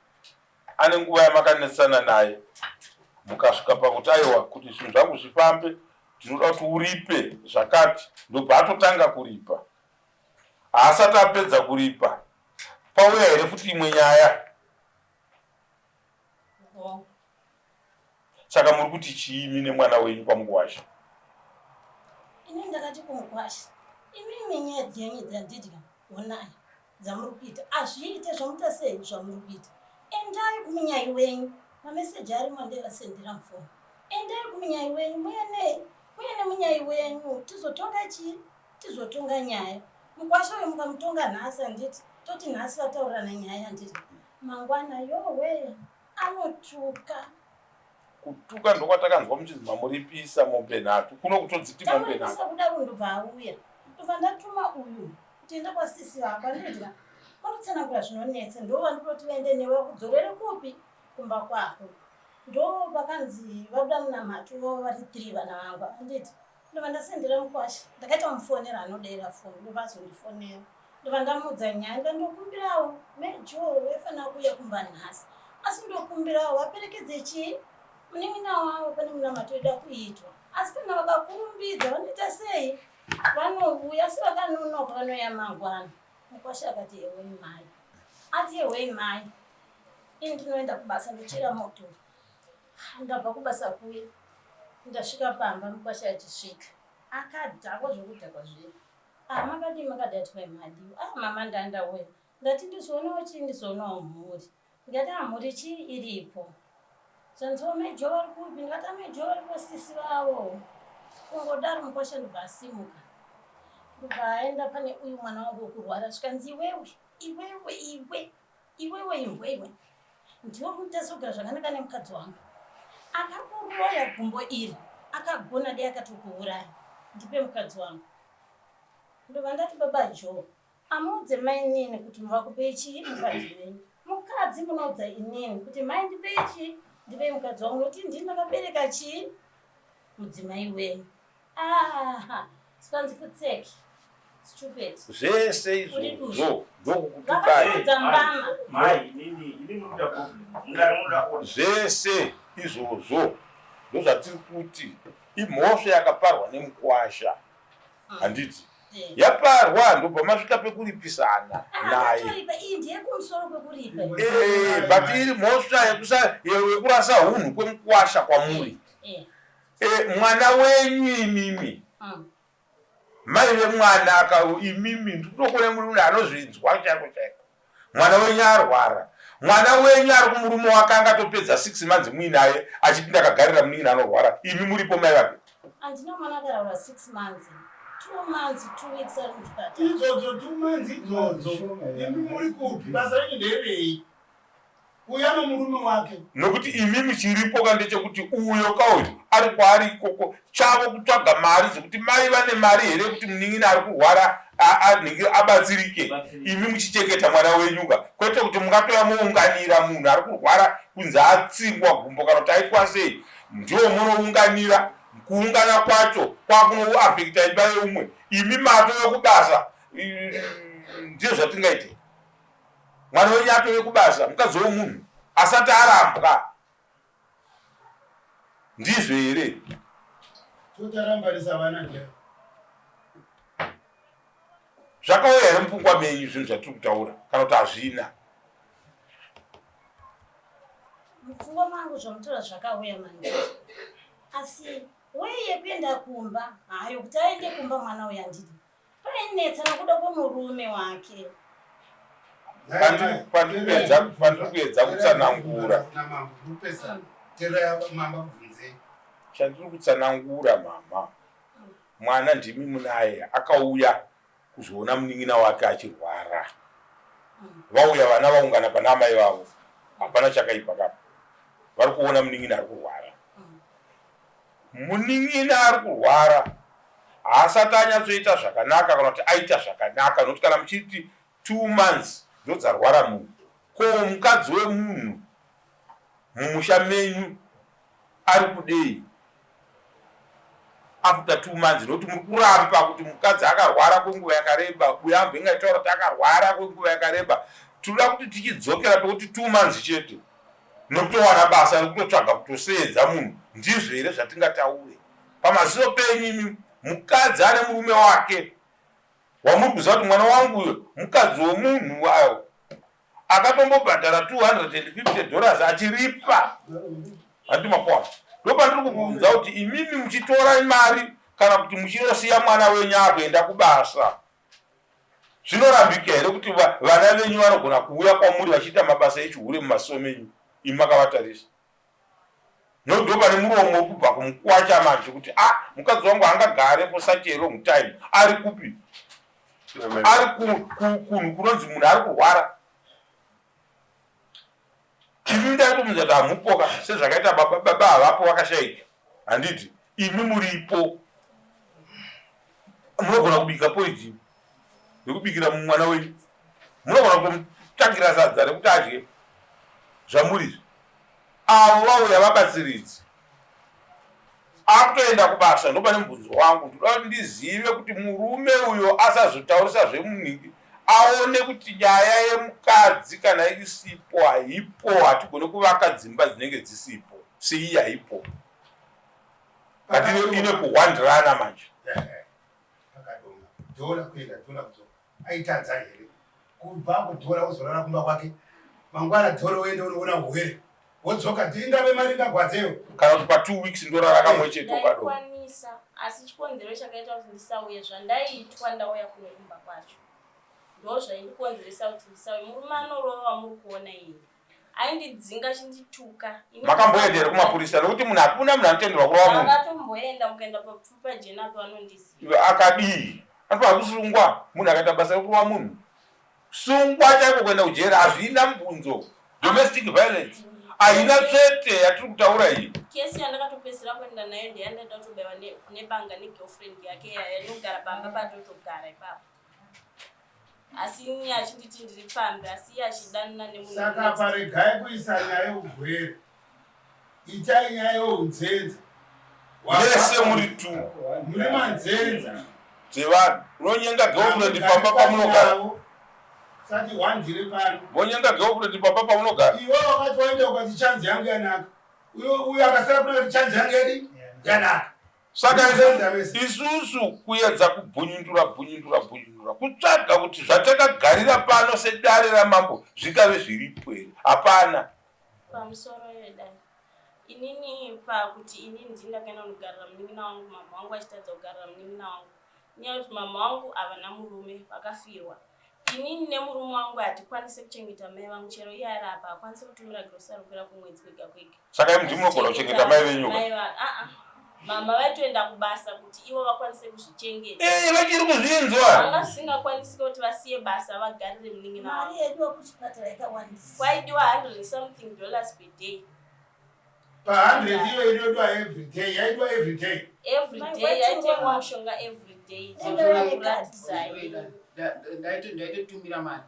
S2: ane nguva yamakanetsana naye mukasvika pakuti aiwa kuti zvinhu zvangu zvifambe ndinoda kuti uripe zvakati ndobva atotanga kuripa haasati apedza kuripa pauya here futi imwe nyaya Saka muri kuti chii imi nemwana wenyu kwamukwasha?
S9: Ini ndakati kumukwasha, imimi nyaya dzenyu dzandidya honai dzamuri kuita azviite zvamuita sei zvamuri kuita. Endai kumunyai wenyu, mameseji arimo andevasendera mufoni. Endai kumunyai wenyu muye nei muye nemunyai wenyu tizotonga chii tizotonga nyaya. Mukwasha uyu mukamutonga nhasi handiti toti nhasi vataurirana nyaya handiti mangwana yowe anotuka.
S2: Kutuka ndokwatakanzwa muchinzi mamuripisa mombe nhatu kuno kutodziti mombe nhatu.
S9: Tamuripisa kudaro ndobva auya ndobva ndatuma uyu kuti enda kwasisi vako andidya vanotsanangura zvinonetsa ndovandiroti vaende newe vakudzorere kupi kumba kwako ndo vakanzi vabuda munamato vari three vana vangu anditi ndobva ndasendera mukwasha ndakaita mufonera anodaira foni ndobva azondifonera Ndobva ndamuudza nyaya ndikati ndokumbirawo Mai Joe vaifanira kuuya kumba nhasi asi ndokumbirawo vaperekedze chii munin'ina wavo pane munamato ida kuitwa asi kana vakakurumbidza vanoita sei vanouya asi vakanonoka vanouya mangwana mukwasha akati hewei mai ati hewei mai ini ndinoenda kubasa ndochera moto ndabva kubasa kuya ndasvika pamba mukwasha achisvika akadhakwa zvokudhakwa zviya Ah makadii makadii ati mai madiwa. Ah mama ndandauya. Ndati ndizoonawo chii ndizoonawo mhuri. Ndikati ah mhuri chii iripo. Zvanziwo mai Joe vari kupi? Ndikati ah mai Joe vari kwasisi vavo. Kungodaro mukwasha ndobva asimuka. Ndobva aenda pane uyu mwana wangu wekurwara zvikanzi iwewe iwewe iwe iwewe imbwa iwe ndiwe unotazogara zvakanaka nemukadzi wangu akakuroya gumbo iri akagona dei akatokuuraya ndipe mukadzi wangu ndobva ndati baba Joe amuudze mainini kuti muvakupei chii mukadzi wenyu mukadzi munoudza inini kuti mai ndipei chii ndipei mukadzi wangu nokuti ndini ndakabereka chii mudzimai wenyu ah sikanzi futseki stupid
S2: Zvese izvozvo ndokukutukai.
S3: Vakasimudza mbama.
S7: Mai, inini, inini munoda problem. Mungari munoda order.
S2: Zvese izvozvo ndozvatiri kuti imhosva yakaparwa nemukwasha handiti
S9: Eh.
S2: yaparwa ndobva masvika pekuripisana naye
S9: Akatoripa iyi ndiye kumusoro kwekuripa.
S2: Eh, but iri mhosva yekurasa hunhu kwemukwasha kwamuri
S9: Eh.
S2: Eh, mwana wenyu imimi
S9: Mm.
S2: mai vemwana aka imimi ndikutokuona muri munhu anozvinzwa chaiko chaiko mwana wenyu arwara mwana wenyu ari kumurume wake angatopedza 6 months muinaye achiti ndakagarira munin'ina anorwara imi muripo mai vake
S9: Handina mwana akaraura 6 months. 2 months, 2 weeks ari muchipatara.
S5: Idzodzo 2 months idzodzo imi muri kupi basa renyu nderei uyo anomurume wake
S2: nokuti imimi chiripo ka ndechekuti uyo ka uyu ari kwaari ikoko chavo kutsvaga mari dzekuti mai vane mari here yekuti munin'ina ari kurwara Abatsirike imi muchichengeta mwana wenyuka, kwete kuti mungatoya mounganira munhu ari kurwara kunzi atsingwa gumbo kana kuti aitwa sei, ndiwo munounganira. Kuungana kwacho kwakunoafekta imba yeumwe, imi matove kubasa. Ndizvo zvatingaite. Mwana wenyu atove kubasa, mukadzi wemunhu asati arambwa, ndizvo here?
S5: Totarambanisa vana ndiani?
S2: Zvakauya here mupfungwa menyu zvinhu zvatiri kutaura, kana kuti hazvina?
S9: Mupfungwa mangu zvamutora zvakauya manje, asi wei yekuenda kumba hayo, kuti aende kumba mwana uyu handidi, painetsa nokuda kwemurume wake.
S2: Pandiri kuedza kutsanangura, chandiri kutsanangura, mama, mwana ndimi munaye, akauya kuzoona munin'ina wake achirwara. Vauya vana, vaungana pana amai vavo, hapana chakaipa kapa. Vari kuona munin'ina ari kurwara. Munin'ina ari kurwara haasati anyatsoita zvakanaka, kana kuti aita zvakanaka, nokuti kana muchiti 2 months ndodzarwara munhu, ko mukadzi wemunhu mumusha menyu ari kudei after 2 months? Nokuti muri kuramba kuti mukadzi akarwara kwenguva yakareba, uyo ambenge aitaura kuti akarwara kwenguva yakareba. Tinoda kuti tichidzokera pekuti 2 months chete, nekutowana basa rekutotsvaga kutoseedza munhu. Ndizvo here zvatingataure pamaziso penyu imi? Mukadzi ane murume wake wamuri kuziva kuti mwana wangu uyo mukadzi wemunhu ayo akatombobhadhara $250 achiripa, handi makwana? Ndopandiri kubvunza kuti imimi muchitora mari kana kuti muchinosiya mwana wenyu akuenda kubasa, zvinorambika here kuti vana venyu vanogona kuuya kwamuri vachiita mabasa echihure mumaziso menyu imi makavatarisa? Ndo pane muromo uri kubva kumukwasha manje kuti, "Ah, mukadzi wangu angagare for such a long time ari kupi? Ari kunhu kunonzi munhu ari kurwara." Imi ndaitomunza kuti hamupoka sezvakaita baba. Baba havapo, vakashaika, handiti? Imi muripo, munogona kubika poriji nekubikira mwana wenyu, munogona kutomutsvakira sadza rekuti adye. Zvamuri avo vauya vabatsiridzi, akutoenda kubasa. Ndopane mubvunzo wangu, ndoda kuti ndizive kuti murume uyo asazotaurisa zvemuningi, aone kuti nyaya yemukadzi kana isipo haipo. Hatigone kuvaka dzimba dzinenge dzisipo, sei haipo? But ine kuhwandirana manje.
S5: Akadonga dhora kuenda, dhora kudzoka. Aitadza here kubva kudhora wozorara kumba kwake, mangwana dhora woenda unoona urwere, wodzoka? Ingave mari ingagwadzeyo.
S2: Kana kuti pa2 weeks ndorara kamwe chete, ukadonga.
S3: Ndaikwanisa, asi chikonzero chakaita kuti ndisauye, zvandaiitwa ndauya kuno kumba kwacho ndo zvaindikonzeresa kuti ndisauye. Murume anorova wamuri kuona iyi aindidzinga achindituka.
S2: Makamboenda here kumapurisa? Nokuti munhu, hakuna munhu anotenderwa kurova munhu.
S3: Akatomboenda, mukaenda papfupa jena panondiziva.
S2: Akadii? Anofanira kusungwa. Munhu akaita basa rekurova munhu, sungwa chaiko, kuenda kujeri, hazvina mubvunzo. Domestic violence haina tsvete yatiri kutaura iyi.
S3: Kesi yandakatopedzisira kuenda nayo ndeyandaida kutobayiwa nebanga negirlfriend yake yainogara pamba patotogara ipapo, asi ini achinditi ndiri pfambi, asi iye achidanana nemunhu.
S5: Saka paregai kuisa nyaya yeugwere, itai nyaya yeunzenza.
S2: Mese muri tu
S5: Muri manzenza.
S2: dzevanhu. Unonyenga girlfriend pamba pamunogara.
S5: Sati wandire pano.
S2: Vonyenga girlfriend pamba pamunogara.
S5: Iwe wakati waenda ukati chanzi yangu yanaka, uyo uyo akasara kuna kuti chanzi yangu yadi yanaka.
S2: Saka
S5: Manzenza vese.
S2: isusu kuedza kubhunyundura, bhunyundura, bhunyundura, kutsvaga kuti zvatakagarira pano sedare ramambo zvikave zviripo here, hapana.
S3: Pamusoro yedai, inini pakuti inini ndini ndakaenda kunogarira munin'ina wangu, mama wangu achitadza kugarira munin'ina wangu, inyaya yekuti mama wangu havana murume, vakafirwa. Inini nemurume wangu hatikwanisi kuchengeta mai vangu. Chero iye ari apa hakwanisi kutumira grocery kukwira kumwedzi kwega kwega.
S2: Saka imi ndimi munogona kuchengeta mai venyuka?
S3: Mai ah, mama vaitoenda kubasa kuti ivo vakwanise kuzvichengeta.
S2: Ee, vachiri kuzvinzwa.
S3: Vanga zvisingakwanisiki kuti vasiye basa vagarire munin'ina
S9: Mari
S3: wavo.
S9: yaidiwa kuchipatara yakawandisa.
S3: Kwaidiwa 100 something dollars per day.
S5: Pa100 iyo inodiwa every day, yaidiwa every day.
S3: Every
S9: Mai
S3: day yaitengwa
S9: waitengwa.
S3: mushonga every days
S9: Dai
S3: kuratidzai.
S1: Ndaitotumira mari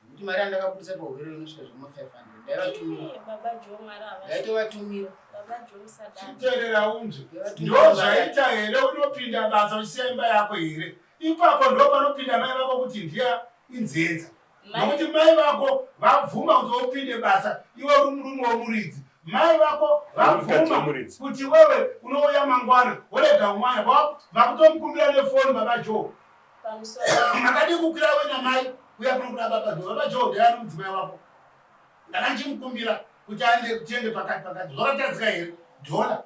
S1: nekuti mari yandakabudisa pahurere inosvika zvema 500 ndaivatumira.
S3: Eh, Baba Joe Mwari havasvi.
S1: Ndaitovatumira.
S3: Baba Joe musadaro.
S5: Chiteerera unzwe. Ndo zvaita here unopinda basa uchisiya imba yako here? Ipapo ndo panopinda mai vako kuti ndiya inzenza. Nokuti mai vako vabvuma kuti upinde basa iwe uri murume wemuridzi. Mai vako vabvuma kuti wewe unouya mangwana worega mwana vakutomukumbira nefoni baba Joe.
S3: Pamusoro.
S5: Makadii kukwira we namai kuya kuno kuna baba Joe. Baba Joe ndiani mudzimai wako? Ndanga ndichimukumbira kuti aende tiende pakati pakati. Zvakatadzika here? Dhola.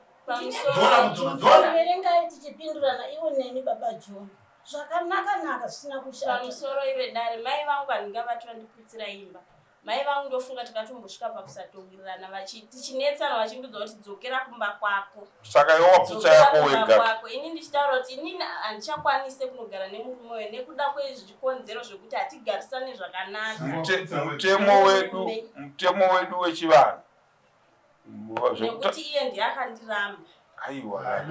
S5: Dhola kudzoka dhola.
S9: Verengai tichipindurana iwo neni baba Joe. Zvakanaka naka zvisina kushata.
S3: Pamusoro ive dare mai vangu handingavati vandiputsira imba. Mai vangu ndofunga takatombosvika pakusatowirirana tichinetsana vachindiudza kuti dzokera kumba kwako.
S2: Saka iwe waputsa
S3: Dzokera
S2: yako
S3: kumba
S2: wega.
S3: kwako. Ini ndichitaura kuti inini handichakwanise kunogara nemurume uyu nekuda kwezvikonzero zvekuti hatigarisane zvakanaka.
S2: Mutemo wedu, mutemo wedu wechivanhu.
S3: Nekuti iye ndiye akandiramba.
S2: Aiwa.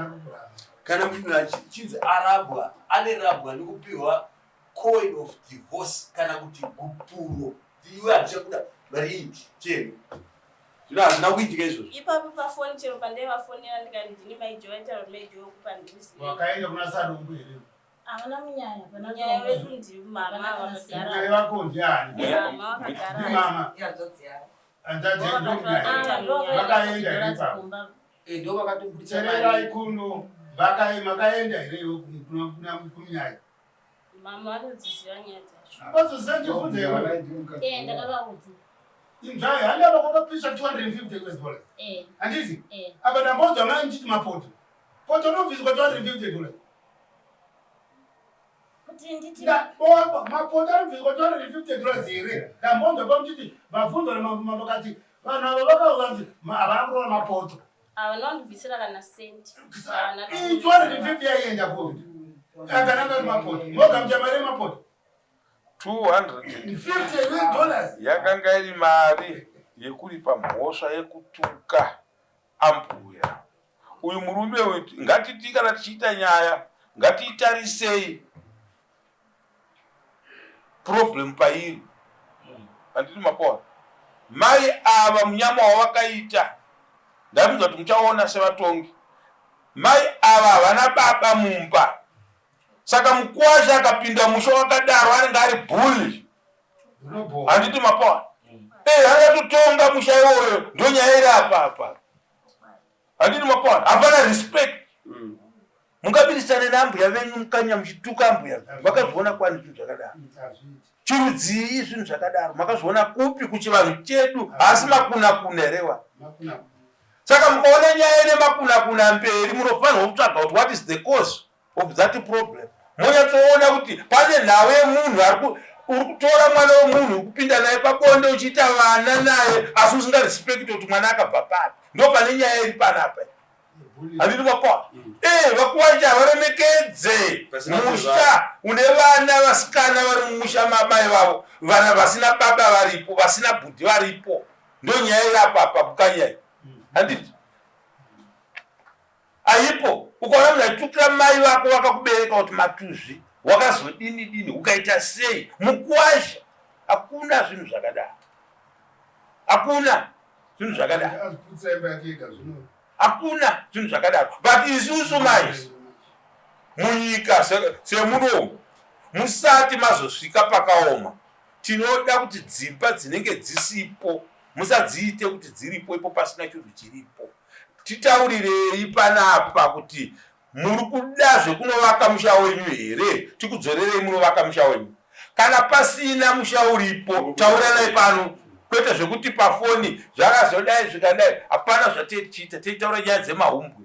S6: Kana munhu achinzi arabwa, anerabwa nekupiwa coin of divorce kana kuti gupuro. Iwe handichakuda mari iyi cheni. Zvino hazvina kuitika izvozvo.
S3: Ipapo pafoni chero pandaivafonera ndikati ndini mai Joe vaitaura kuti mai Joe wekupa ndizive.
S5: Wakaenda kuna Sadungu here?
S9: Havana munyaya, havana
S3: Munyaya wedu ndimama
S5: Munyaya
S3: vakagara.
S5: wako ndiani?
S3: Mama vakagara.
S5: Ndimama.
S8: Ihanzvadzi yavo.
S5: Hanzvadzi yedu ndomunyaya. Vakaenda here ipapo?
S1: Ndo vakatobudisa
S5: Tererai kuno. Makaenda here iwe kumunyaya?
S3: Mama vanodziziva nyaya dzacho.
S5: Vazosendifunze iwe.
S9: Eh, ndakavaudza.
S5: Inzvai, handi apa kwakapiswa 250 US dollars.
S9: Eh.
S5: Handiti?
S9: Eh.
S5: Apa ndambodzwa mai ndichiti mapoto. Poto unobviswa 250 dollars.
S9: Kuti nditi
S5: Mapoto anobviswa 250 dollars here? Ndambonzwa pamuchiti vabvunzwa namambo vakati vanhu ava vakavanzi havana kuroora mapoto.
S3: Havana kundibvisira kana senti.
S5: Iyi 250 yaienda kupi? Akananga ari mapoto. Mogamucha mari yemapoto.
S2: 250
S5: dollars
S2: yakanga iri mari yekuripa mhosva yekutuka ambuya. Uyu murume uyu ngatiti kana tichiita nyaya ngatiitarisei problem pairi. Handiti mapoa? Mai ava munyama wavakaita ndafunga kuti muchaona sevatongi. Mai ava havana baba mumba. Saka mukwasha akapinda musha wakadaro anenge ari bully. Handiti mapoa? Eh, angatotonga musha iwoyo ndonyaya iri apa apa. Handiti mapoa? Hapana respect. Mungabirisane naambuya venyu mukanya muchituka ambuya. Makazviona kwani zvinhu zvakadaro? Chirudzii zvinhu zvakadaro? Makazviona kupi kuchivanhu chedu? Asi makuna kuna here wa? Saka mukaona nyaya ine makuna kuna mberi munofanirwa kutsvaga kuti what is the cause of that problem. Monyatsoona kuti pane nhau yemunhu uri kutora mwana wemunhu uri kupinda naye pabonde uchiita vana naye asi usingarespect kuti mwana akabva papi. Ndo pane nyaya iri panapa. Handiti mapoa? Eh, vakuwasha havaremekedze musha une vana vasikana vari mumusha mamai vavo, vana vasina baba varipo, vasina bhudhi varipo. Ndo nyaya iri apa apa kukanyaya. Handiti? Aipo, ukaona munhu achitukira mai vako vakakubereka kuti matuzvi, wakazodini dini, ukaita sei? Mukuwasha, hakuna zvinhu zvakadaro. Hakuna zvinhu zvakadaro.
S5: Azviputsa imba yake ega zvino.
S2: Hakuna zvinhu zvakadaro. But isusu manje munyika semunomu musati mazosvika pakaoma, tinoda kuti dzimba dzinenge dzisipo musadziite kuti dziripo ipo pasina chinhu chiripo. Titaurirei panapa kuti muri kuda zvekunovaka musha wenyu here, tikudzorerei munovaka musha wenyu. Kana pasina musha uripo tauranai pano, kwete zvekuti pafoni zvakazodai zvikadai. Hapana zvatei tichiita, teitaura nyaya dzemahumbwe.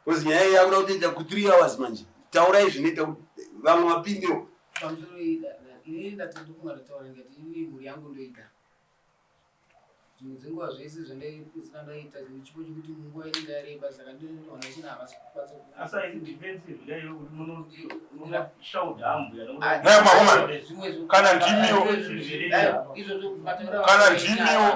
S6: Because nyaya iyi yakuda kutoita ku 3 hours manje. Taurai zvinoita kuti vamwe vapindewo.
S1: Pamusoro iyi, inini ndati ndofunga ndataura ndikati inini mhuri yangu ndoida. Dzimwe dzenguva zvese zvandaipedzisira ndaita chimwe chipo chekuti nguva inenge yareba saka ndinoona china havasi kukwanisa
S7: Asi haisi defensive kaiyo kuti munoshauda ambuya
S2: Naye makomana, kana ndimiwo kana ndimiwo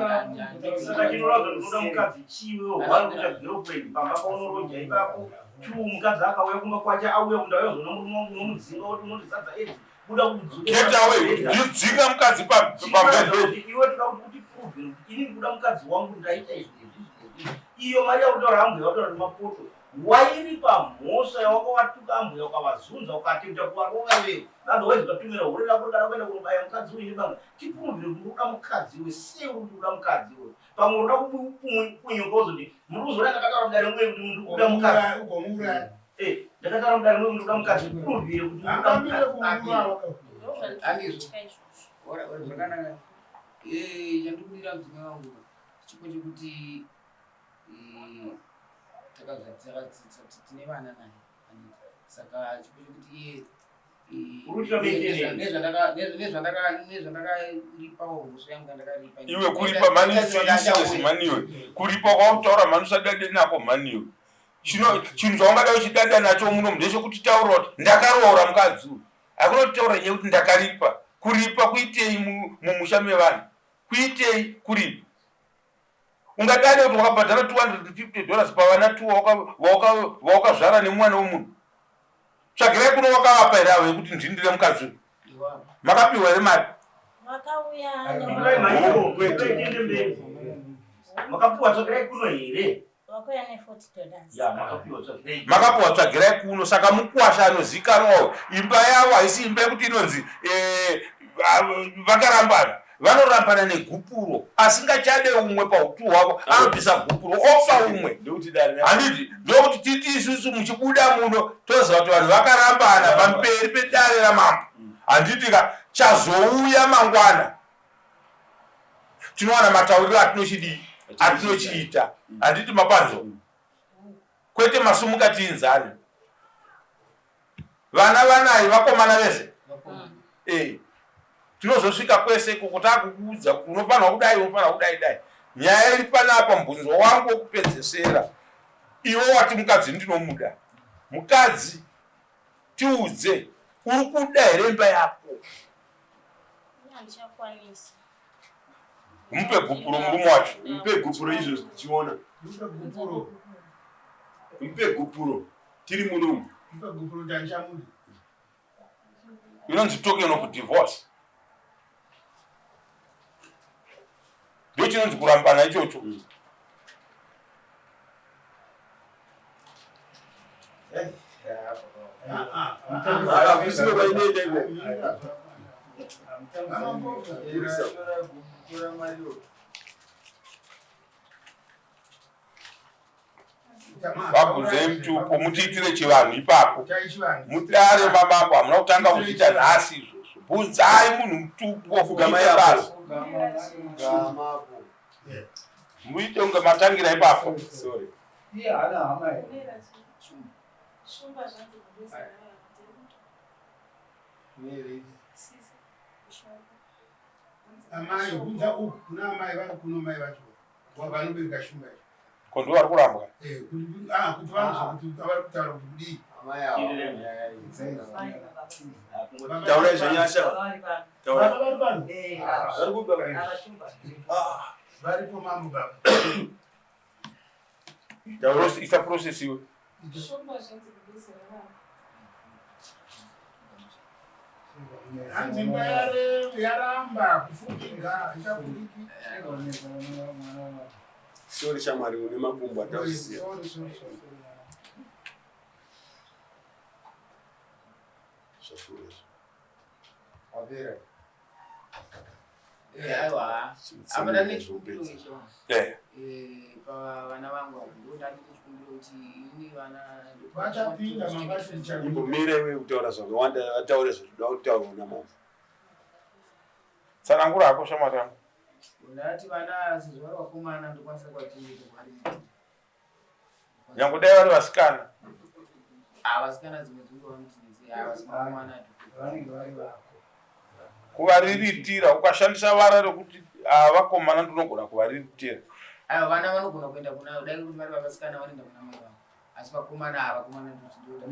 S7: saka chinoratidza kuti unoda mukadzi chiwe one kuita girlfriend pamba paunoroja ipapo two mukadzi akauya kumba kwache auya kuti ndauya zona murume wangu unomudzinga kuti unondizadza edzi buda
S2: Get away, ndidzinga mukadzi pambembeni.
S7: Iwe toda kuti kuti prove kuti ini ndikuda mukadzi wangu ndaita izvi izvi izvi. Iyo mari yakutaura ambuya wataura nemapoto wairipa mhosva yawakawatuka ambuya ukavazunza ukatenda kuvarova iwewe otherwise ukatumira hure rako rikada kuenda kunobaya mukadzi uyu nebanga tipuruvire kuti unoda mukadzi iwe sei uri kuda mukadzi iwe pamwe unoda kupunyuka uzoti muri kuzoona ndakataura mudare mwe kuti muri kuda mukadzi
S5: ugomuuraya
S7: Eh, ndakataura mudare mwe kuti ndikuda mukadzi puruvire kuti unoda mukadzi
S1: Handizvo. Ora ora zvakanaka. Eh, chandikudira mudzimai wangu chipo chekuti eh, takazva tine vana naye handiti. Saka chipo chekuti iye eh,
S7: Uri kuitira maintenance.
S1: nezvandakaripawo mhosva yangu yandakaripa.
S2: Iwe kuripa mani useless mani iwe. Kuripa kwautaura mani usadade nako mani iwe. Chino chinhu chaungada uchidada nacho muno ndechekuti taura kuti ndakaroora mukadzi uyu. Hakuna kutaura nyaya yekuti ndakaripa. Kuripa kuitei mumusha mevanhu? Kuitei kuripa? Ungadade kuti wakabhadhara 250 dollars pavana two vawakazvara nemwana wemunhu? Tsvagirai kuno wakavapa here avo yekuti ndindire mukadzi uyu? Makapiwa here mari?
S9: Vakauya
S7: Makapiwa tsvagirai kuno here?
S9: Vakauya ne 40 dollars.
S7: Ya, makapiwa tsvagirai.
S2: Makapiwa tsvagirai kuno saka mukwasha anozikanwawo. Imba yavo haisi imba yekuti inonzi eh, vakarambana. Vanorambana negupuro asingachade umwe pautu hwavo anobvisa gupuro opa umwe. Handiti ndokuti titi isusu muchibuda muno toziva kuti vanhu vakarambana pamberi pedare ramambo. Handiti ka chazouya mangwana tinowana matauriro atinochidii atinochiita. Handiti mapanzo kwete masumuka tiinzane vana vanai vakomana vese eh tinozosvika kwese ikoko takukuudza kuti unofanirwa kudai unofanirwa kudai dai nyaya iri panapa mubvunzo wangu wekupedzesera iwe wati mukadzi ndinomuda mukadzi tiudze uri kuda here imba yako
S3: Handichakwanisi.
S2: Mupe gupuro murume wacho.
S6: Mupe gupuro izvo tichiona.
S5: Mupe gupuro.
S6: Mupe gupuro tiri munomu.
S5: Mupe gupuro ndanchamudi.
S2: Inonzi token of divorce. Ndiyo chinonzi kurambana ichocho. Vabvunzei mutupo mutiitire chivanhu ipapo. Mudare mamambo hamuna kutanga kuzviita nhasi izvozvo. Bvunzai munhu mutupo muite basa. Muite kunge matangira ipapo.
S6: Sorry.
S4: Iye haana hama here?
S3: Shumba zvanzi kubesa
S5: Amai, bvunza uku kuna amai vari kuno mai vacho vanobereka shumba icho.
S2: Ko ndivo vari kurambwa?
S5: Eh, kuti ah kuti vanzwe kuti vari kutaura kuti kudii.
S4: Amai ava.
S6: Taurai zvenyasha. Taurai.
S5: Baba vari pano?
S6: Vari kuba.
S5: Ah, varipo mambo baba.
S2: Isa process iwe.
S3: Shumba zvanzi kubesa
S5: Hanzi imba yaramba kufukinga ichafukiki.
S6: Sorry shamwari une makumbo atauziya.
S5: Sorry, sorry, sorry.
S6: Zvafura izvi.
S4: Wapera.
S1: Eh, aiwa apa ndane chikumbiro icho
S2: Eh.
S1: Eh, pavana vangu ava ndo ndane chikumbiro kuti ini vana
S5: Vachapinda mangwana
S6: Imbomira iwe kutaura zvakawanda ataure zvinoda kutaurwa namambo.
S2: Tsanangura hako shamwari yangu.
S1: Ndati vana sezvo vari vakomana ndokwanisa kuvachengeta vari
S2: Nyange dai vari vasikana.
S1: Ah, vasikana dzimwe dzinguva vanotinetsei ah, vasikana vakomana
S4: Vanenge vari vako.
S2: Kuvariritira ukashandisa vara rekuti ah, vakomana ndinogona kuvariritira.
S1: Aiwa vana vanogona kuenda kuna dai kuti vari vavasikana vanoenda kuna mai vavo. Asi vakomana ava vakomana ndinoda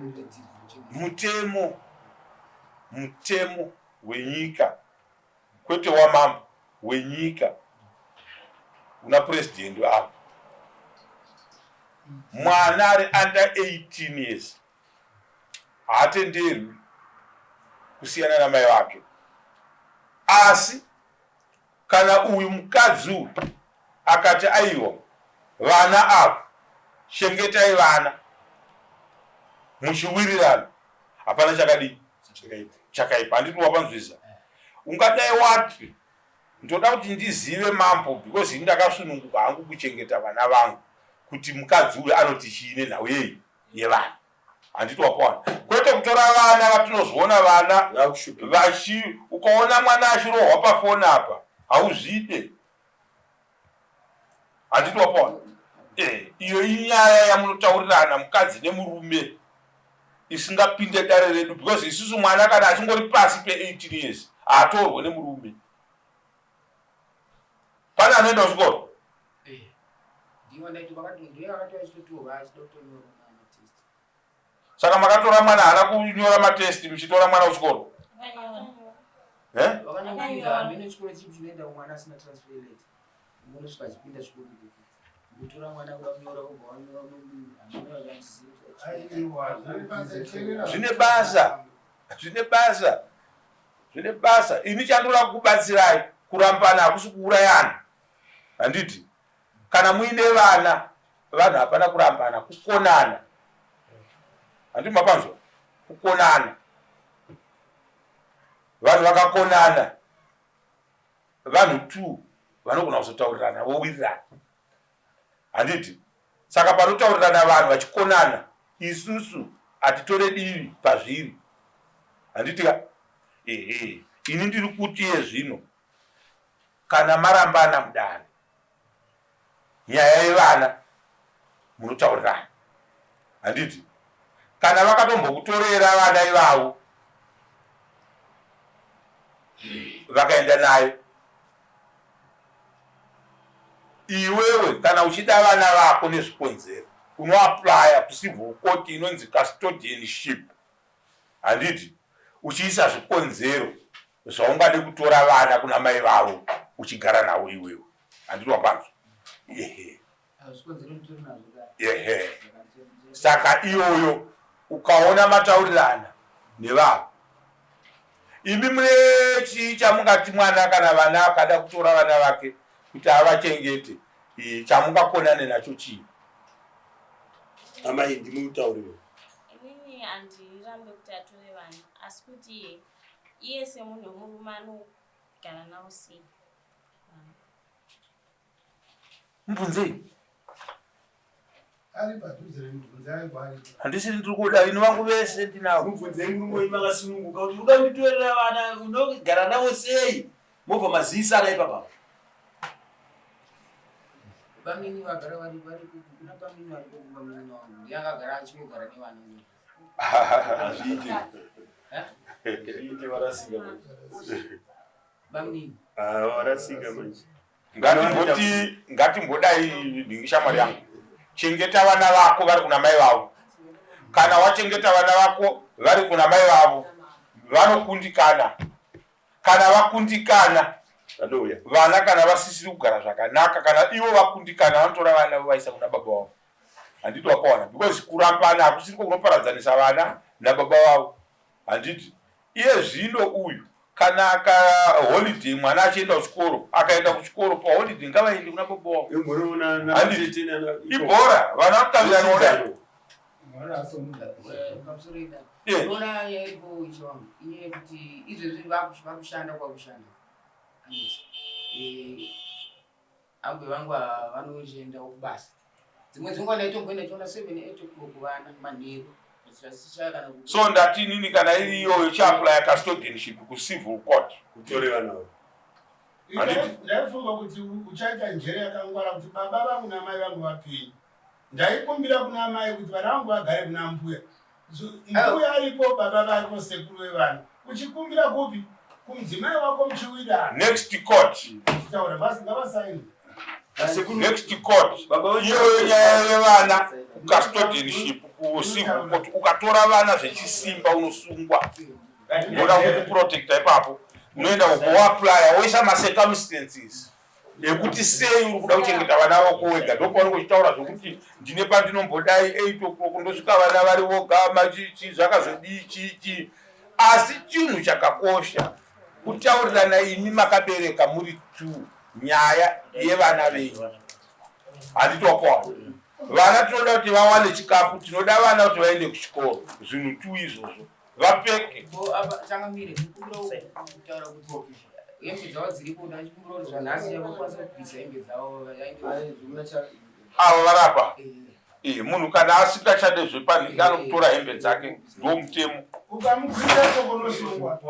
S2: Mutemo mutemo wenyika kwete wamambo wenyika una president avo mwana ari under 18 years haatenderwi kusiyana namai vake asi kana uyu mukadzi uyu akati aiwa vana ava chengetai vana muchiwirirana hapana chakadii chakaipa handiti wapanzwisa ungadai wati ndoda kuti ndizive mambo because ini ndakasununguka hangu kuchengeta vana vangu kuti mukadzi uyu anoti chii nenhau yei yevana handiti wapawana kwete kutora vana vatinozoona vana vachi ukaona mwana achirohwa pafoni apa hauzvide handiti wapaona eh, iyo inyaya yamunotaurirana mukadzi nemurume isingapinde dare redu because isusu mwana kana achingori pasi pe18 years haatorwe nemurume pane anoenda kuchikoro
S1: eh,
S2: saka makatora mwana haana kunyora matest muchitora mwana kuchikoro
S1: eh?
S2: Zvine basa zvine basa zvine basa ini chandoda kukubatsirai kurambana hakusi kuurayana handiti kana muine vana vanhu hapana kurambana kukonana handiti mapanzwa kukonana vanhu vakakonana vanhu two vanogona kuzotaurirana vowirirana handiti saka panotaurirana vanhu vachikonana isusu hatitore divi pazviri handiti ka ehe ini ndiri kuti iye zvino kana marambana mudare nyaya yevana munotaurirana handiti kana vakatombokutorera vana ivavo vakaenda nayo iwewe kana uchida vana vako nezvikonzero unoaplya kucivil court inonzi custodianship handiti uchiisa zvikonzero zvaungade kutora vana kuna mai vavo uchigara navo iwewe handiti wapanzwa ehe ehe saka iyoyo ukaona mataurirana nevanhu imi mune chii chamungati mwana kana vana akada kutora vana vake kuti avachengete chamungakonane nacho chii
S6: amai ndimutauriro
S3: inini handirambe kuti atore vana asi kuti iye semunhu wemurume anogara navo sei
S2: mubvunzei handisiri ndiri kuda ini vangu vese ndinavo
S6: mubvunzei murume wenyu makasununguka kuti uda kunditorera vana unogara navo sei mobva maziisana ipapa
S1: bamini vagara vari vari kuna bamini vari kumba munini wangu ndiye akagara achingogara nevana
S6: Hazviite. Hazviite varasika manje.
S1: Bamnini.
S6: Ah, varasika manje.
S2: Ngatimboti ngatimbodai ndingi shamwari yangu. Chengeta vana vako vari kuna mai vavo. Kana wachengeta vana vako vari kuna mai vavo vanokundikana. Kana vakundikana
S6: Vanouya.
S2: Vana kana vasisiri kugara zvakanaka kana ivo vakundikana vanotora vana vovaisa kuna baba vavo. Handiti wakawana because kurambana hakusiriko kunoparadzanisa vana nababa vavo handiti iye zvino uyu kana aka holiday mwana achienda kuchikoro akaenda kuchikoro paholiday ngavaende kuna baba vavo handiti ibhora vana vanotavirana
S1: Unoona nyaya iripo ishe wangu inyaya yekuti izvezvi vakushanda kwakushanda handiti eh, Ambuya vangu ava vanoenda kubasa. Dzimwe dzenguva ndaitomboenda ndichiona 7 8 o'clock vana manheru. Vasichaya kana ku
S2: So ndati inini kana iri iyoyo chiaplya custodianship kucivil court.
S6: Utore vana avo.
S2: Handiti?
S5: Ndaifunga kuti uchaita njere yakangwara kuti baba vangu namai vangu vapenyu. Ndaikumbira kuna amai kuti vana vangu vagare kuna mbuya. Mbuya aripo, baba varipo, sekuru vevana. Uchikumbira kupi? Kumudzimai wako muchiwirirana.
S2: Next court.
S5: Taura basi ngavasaini.
S2: Next court. Iyoyo nyaya yevana custodianship kucivil court ukatora vana zvechisimba unosungwa. Ndoda kukuprotecta ipapo. Unoenda kuoapplya woisa macircumstances ekuti sei uri kuda kuchengeta vana vako wega. Ndopaunenge uchitaura zvekuti ndine pandinombodai 8 o'clock ndosvika vana vari voga machichi zvakazodii chichi. Asi chinhu chakakosha kutaurirana imi makabereka muri two nyaya yevana venyu. Handiti wakowa vana tinoda kuti vawane chikafu, tinoda vana kuti vaende kuchikoro, zvinhu two izvozvo vapfeke.
S1: Changamire, ndikumbira kutaura kuti hembe dzavo dziripo, ndachikumbira kuti zvanhasi vakwanisa kubvisa hembe dzavo vaende.
S2: Ava varapa eh, munhu kana asingachade zvepanhika anokutora hembe dzake, ndomutemo.
S5: Ukamukwira tokonosungwa.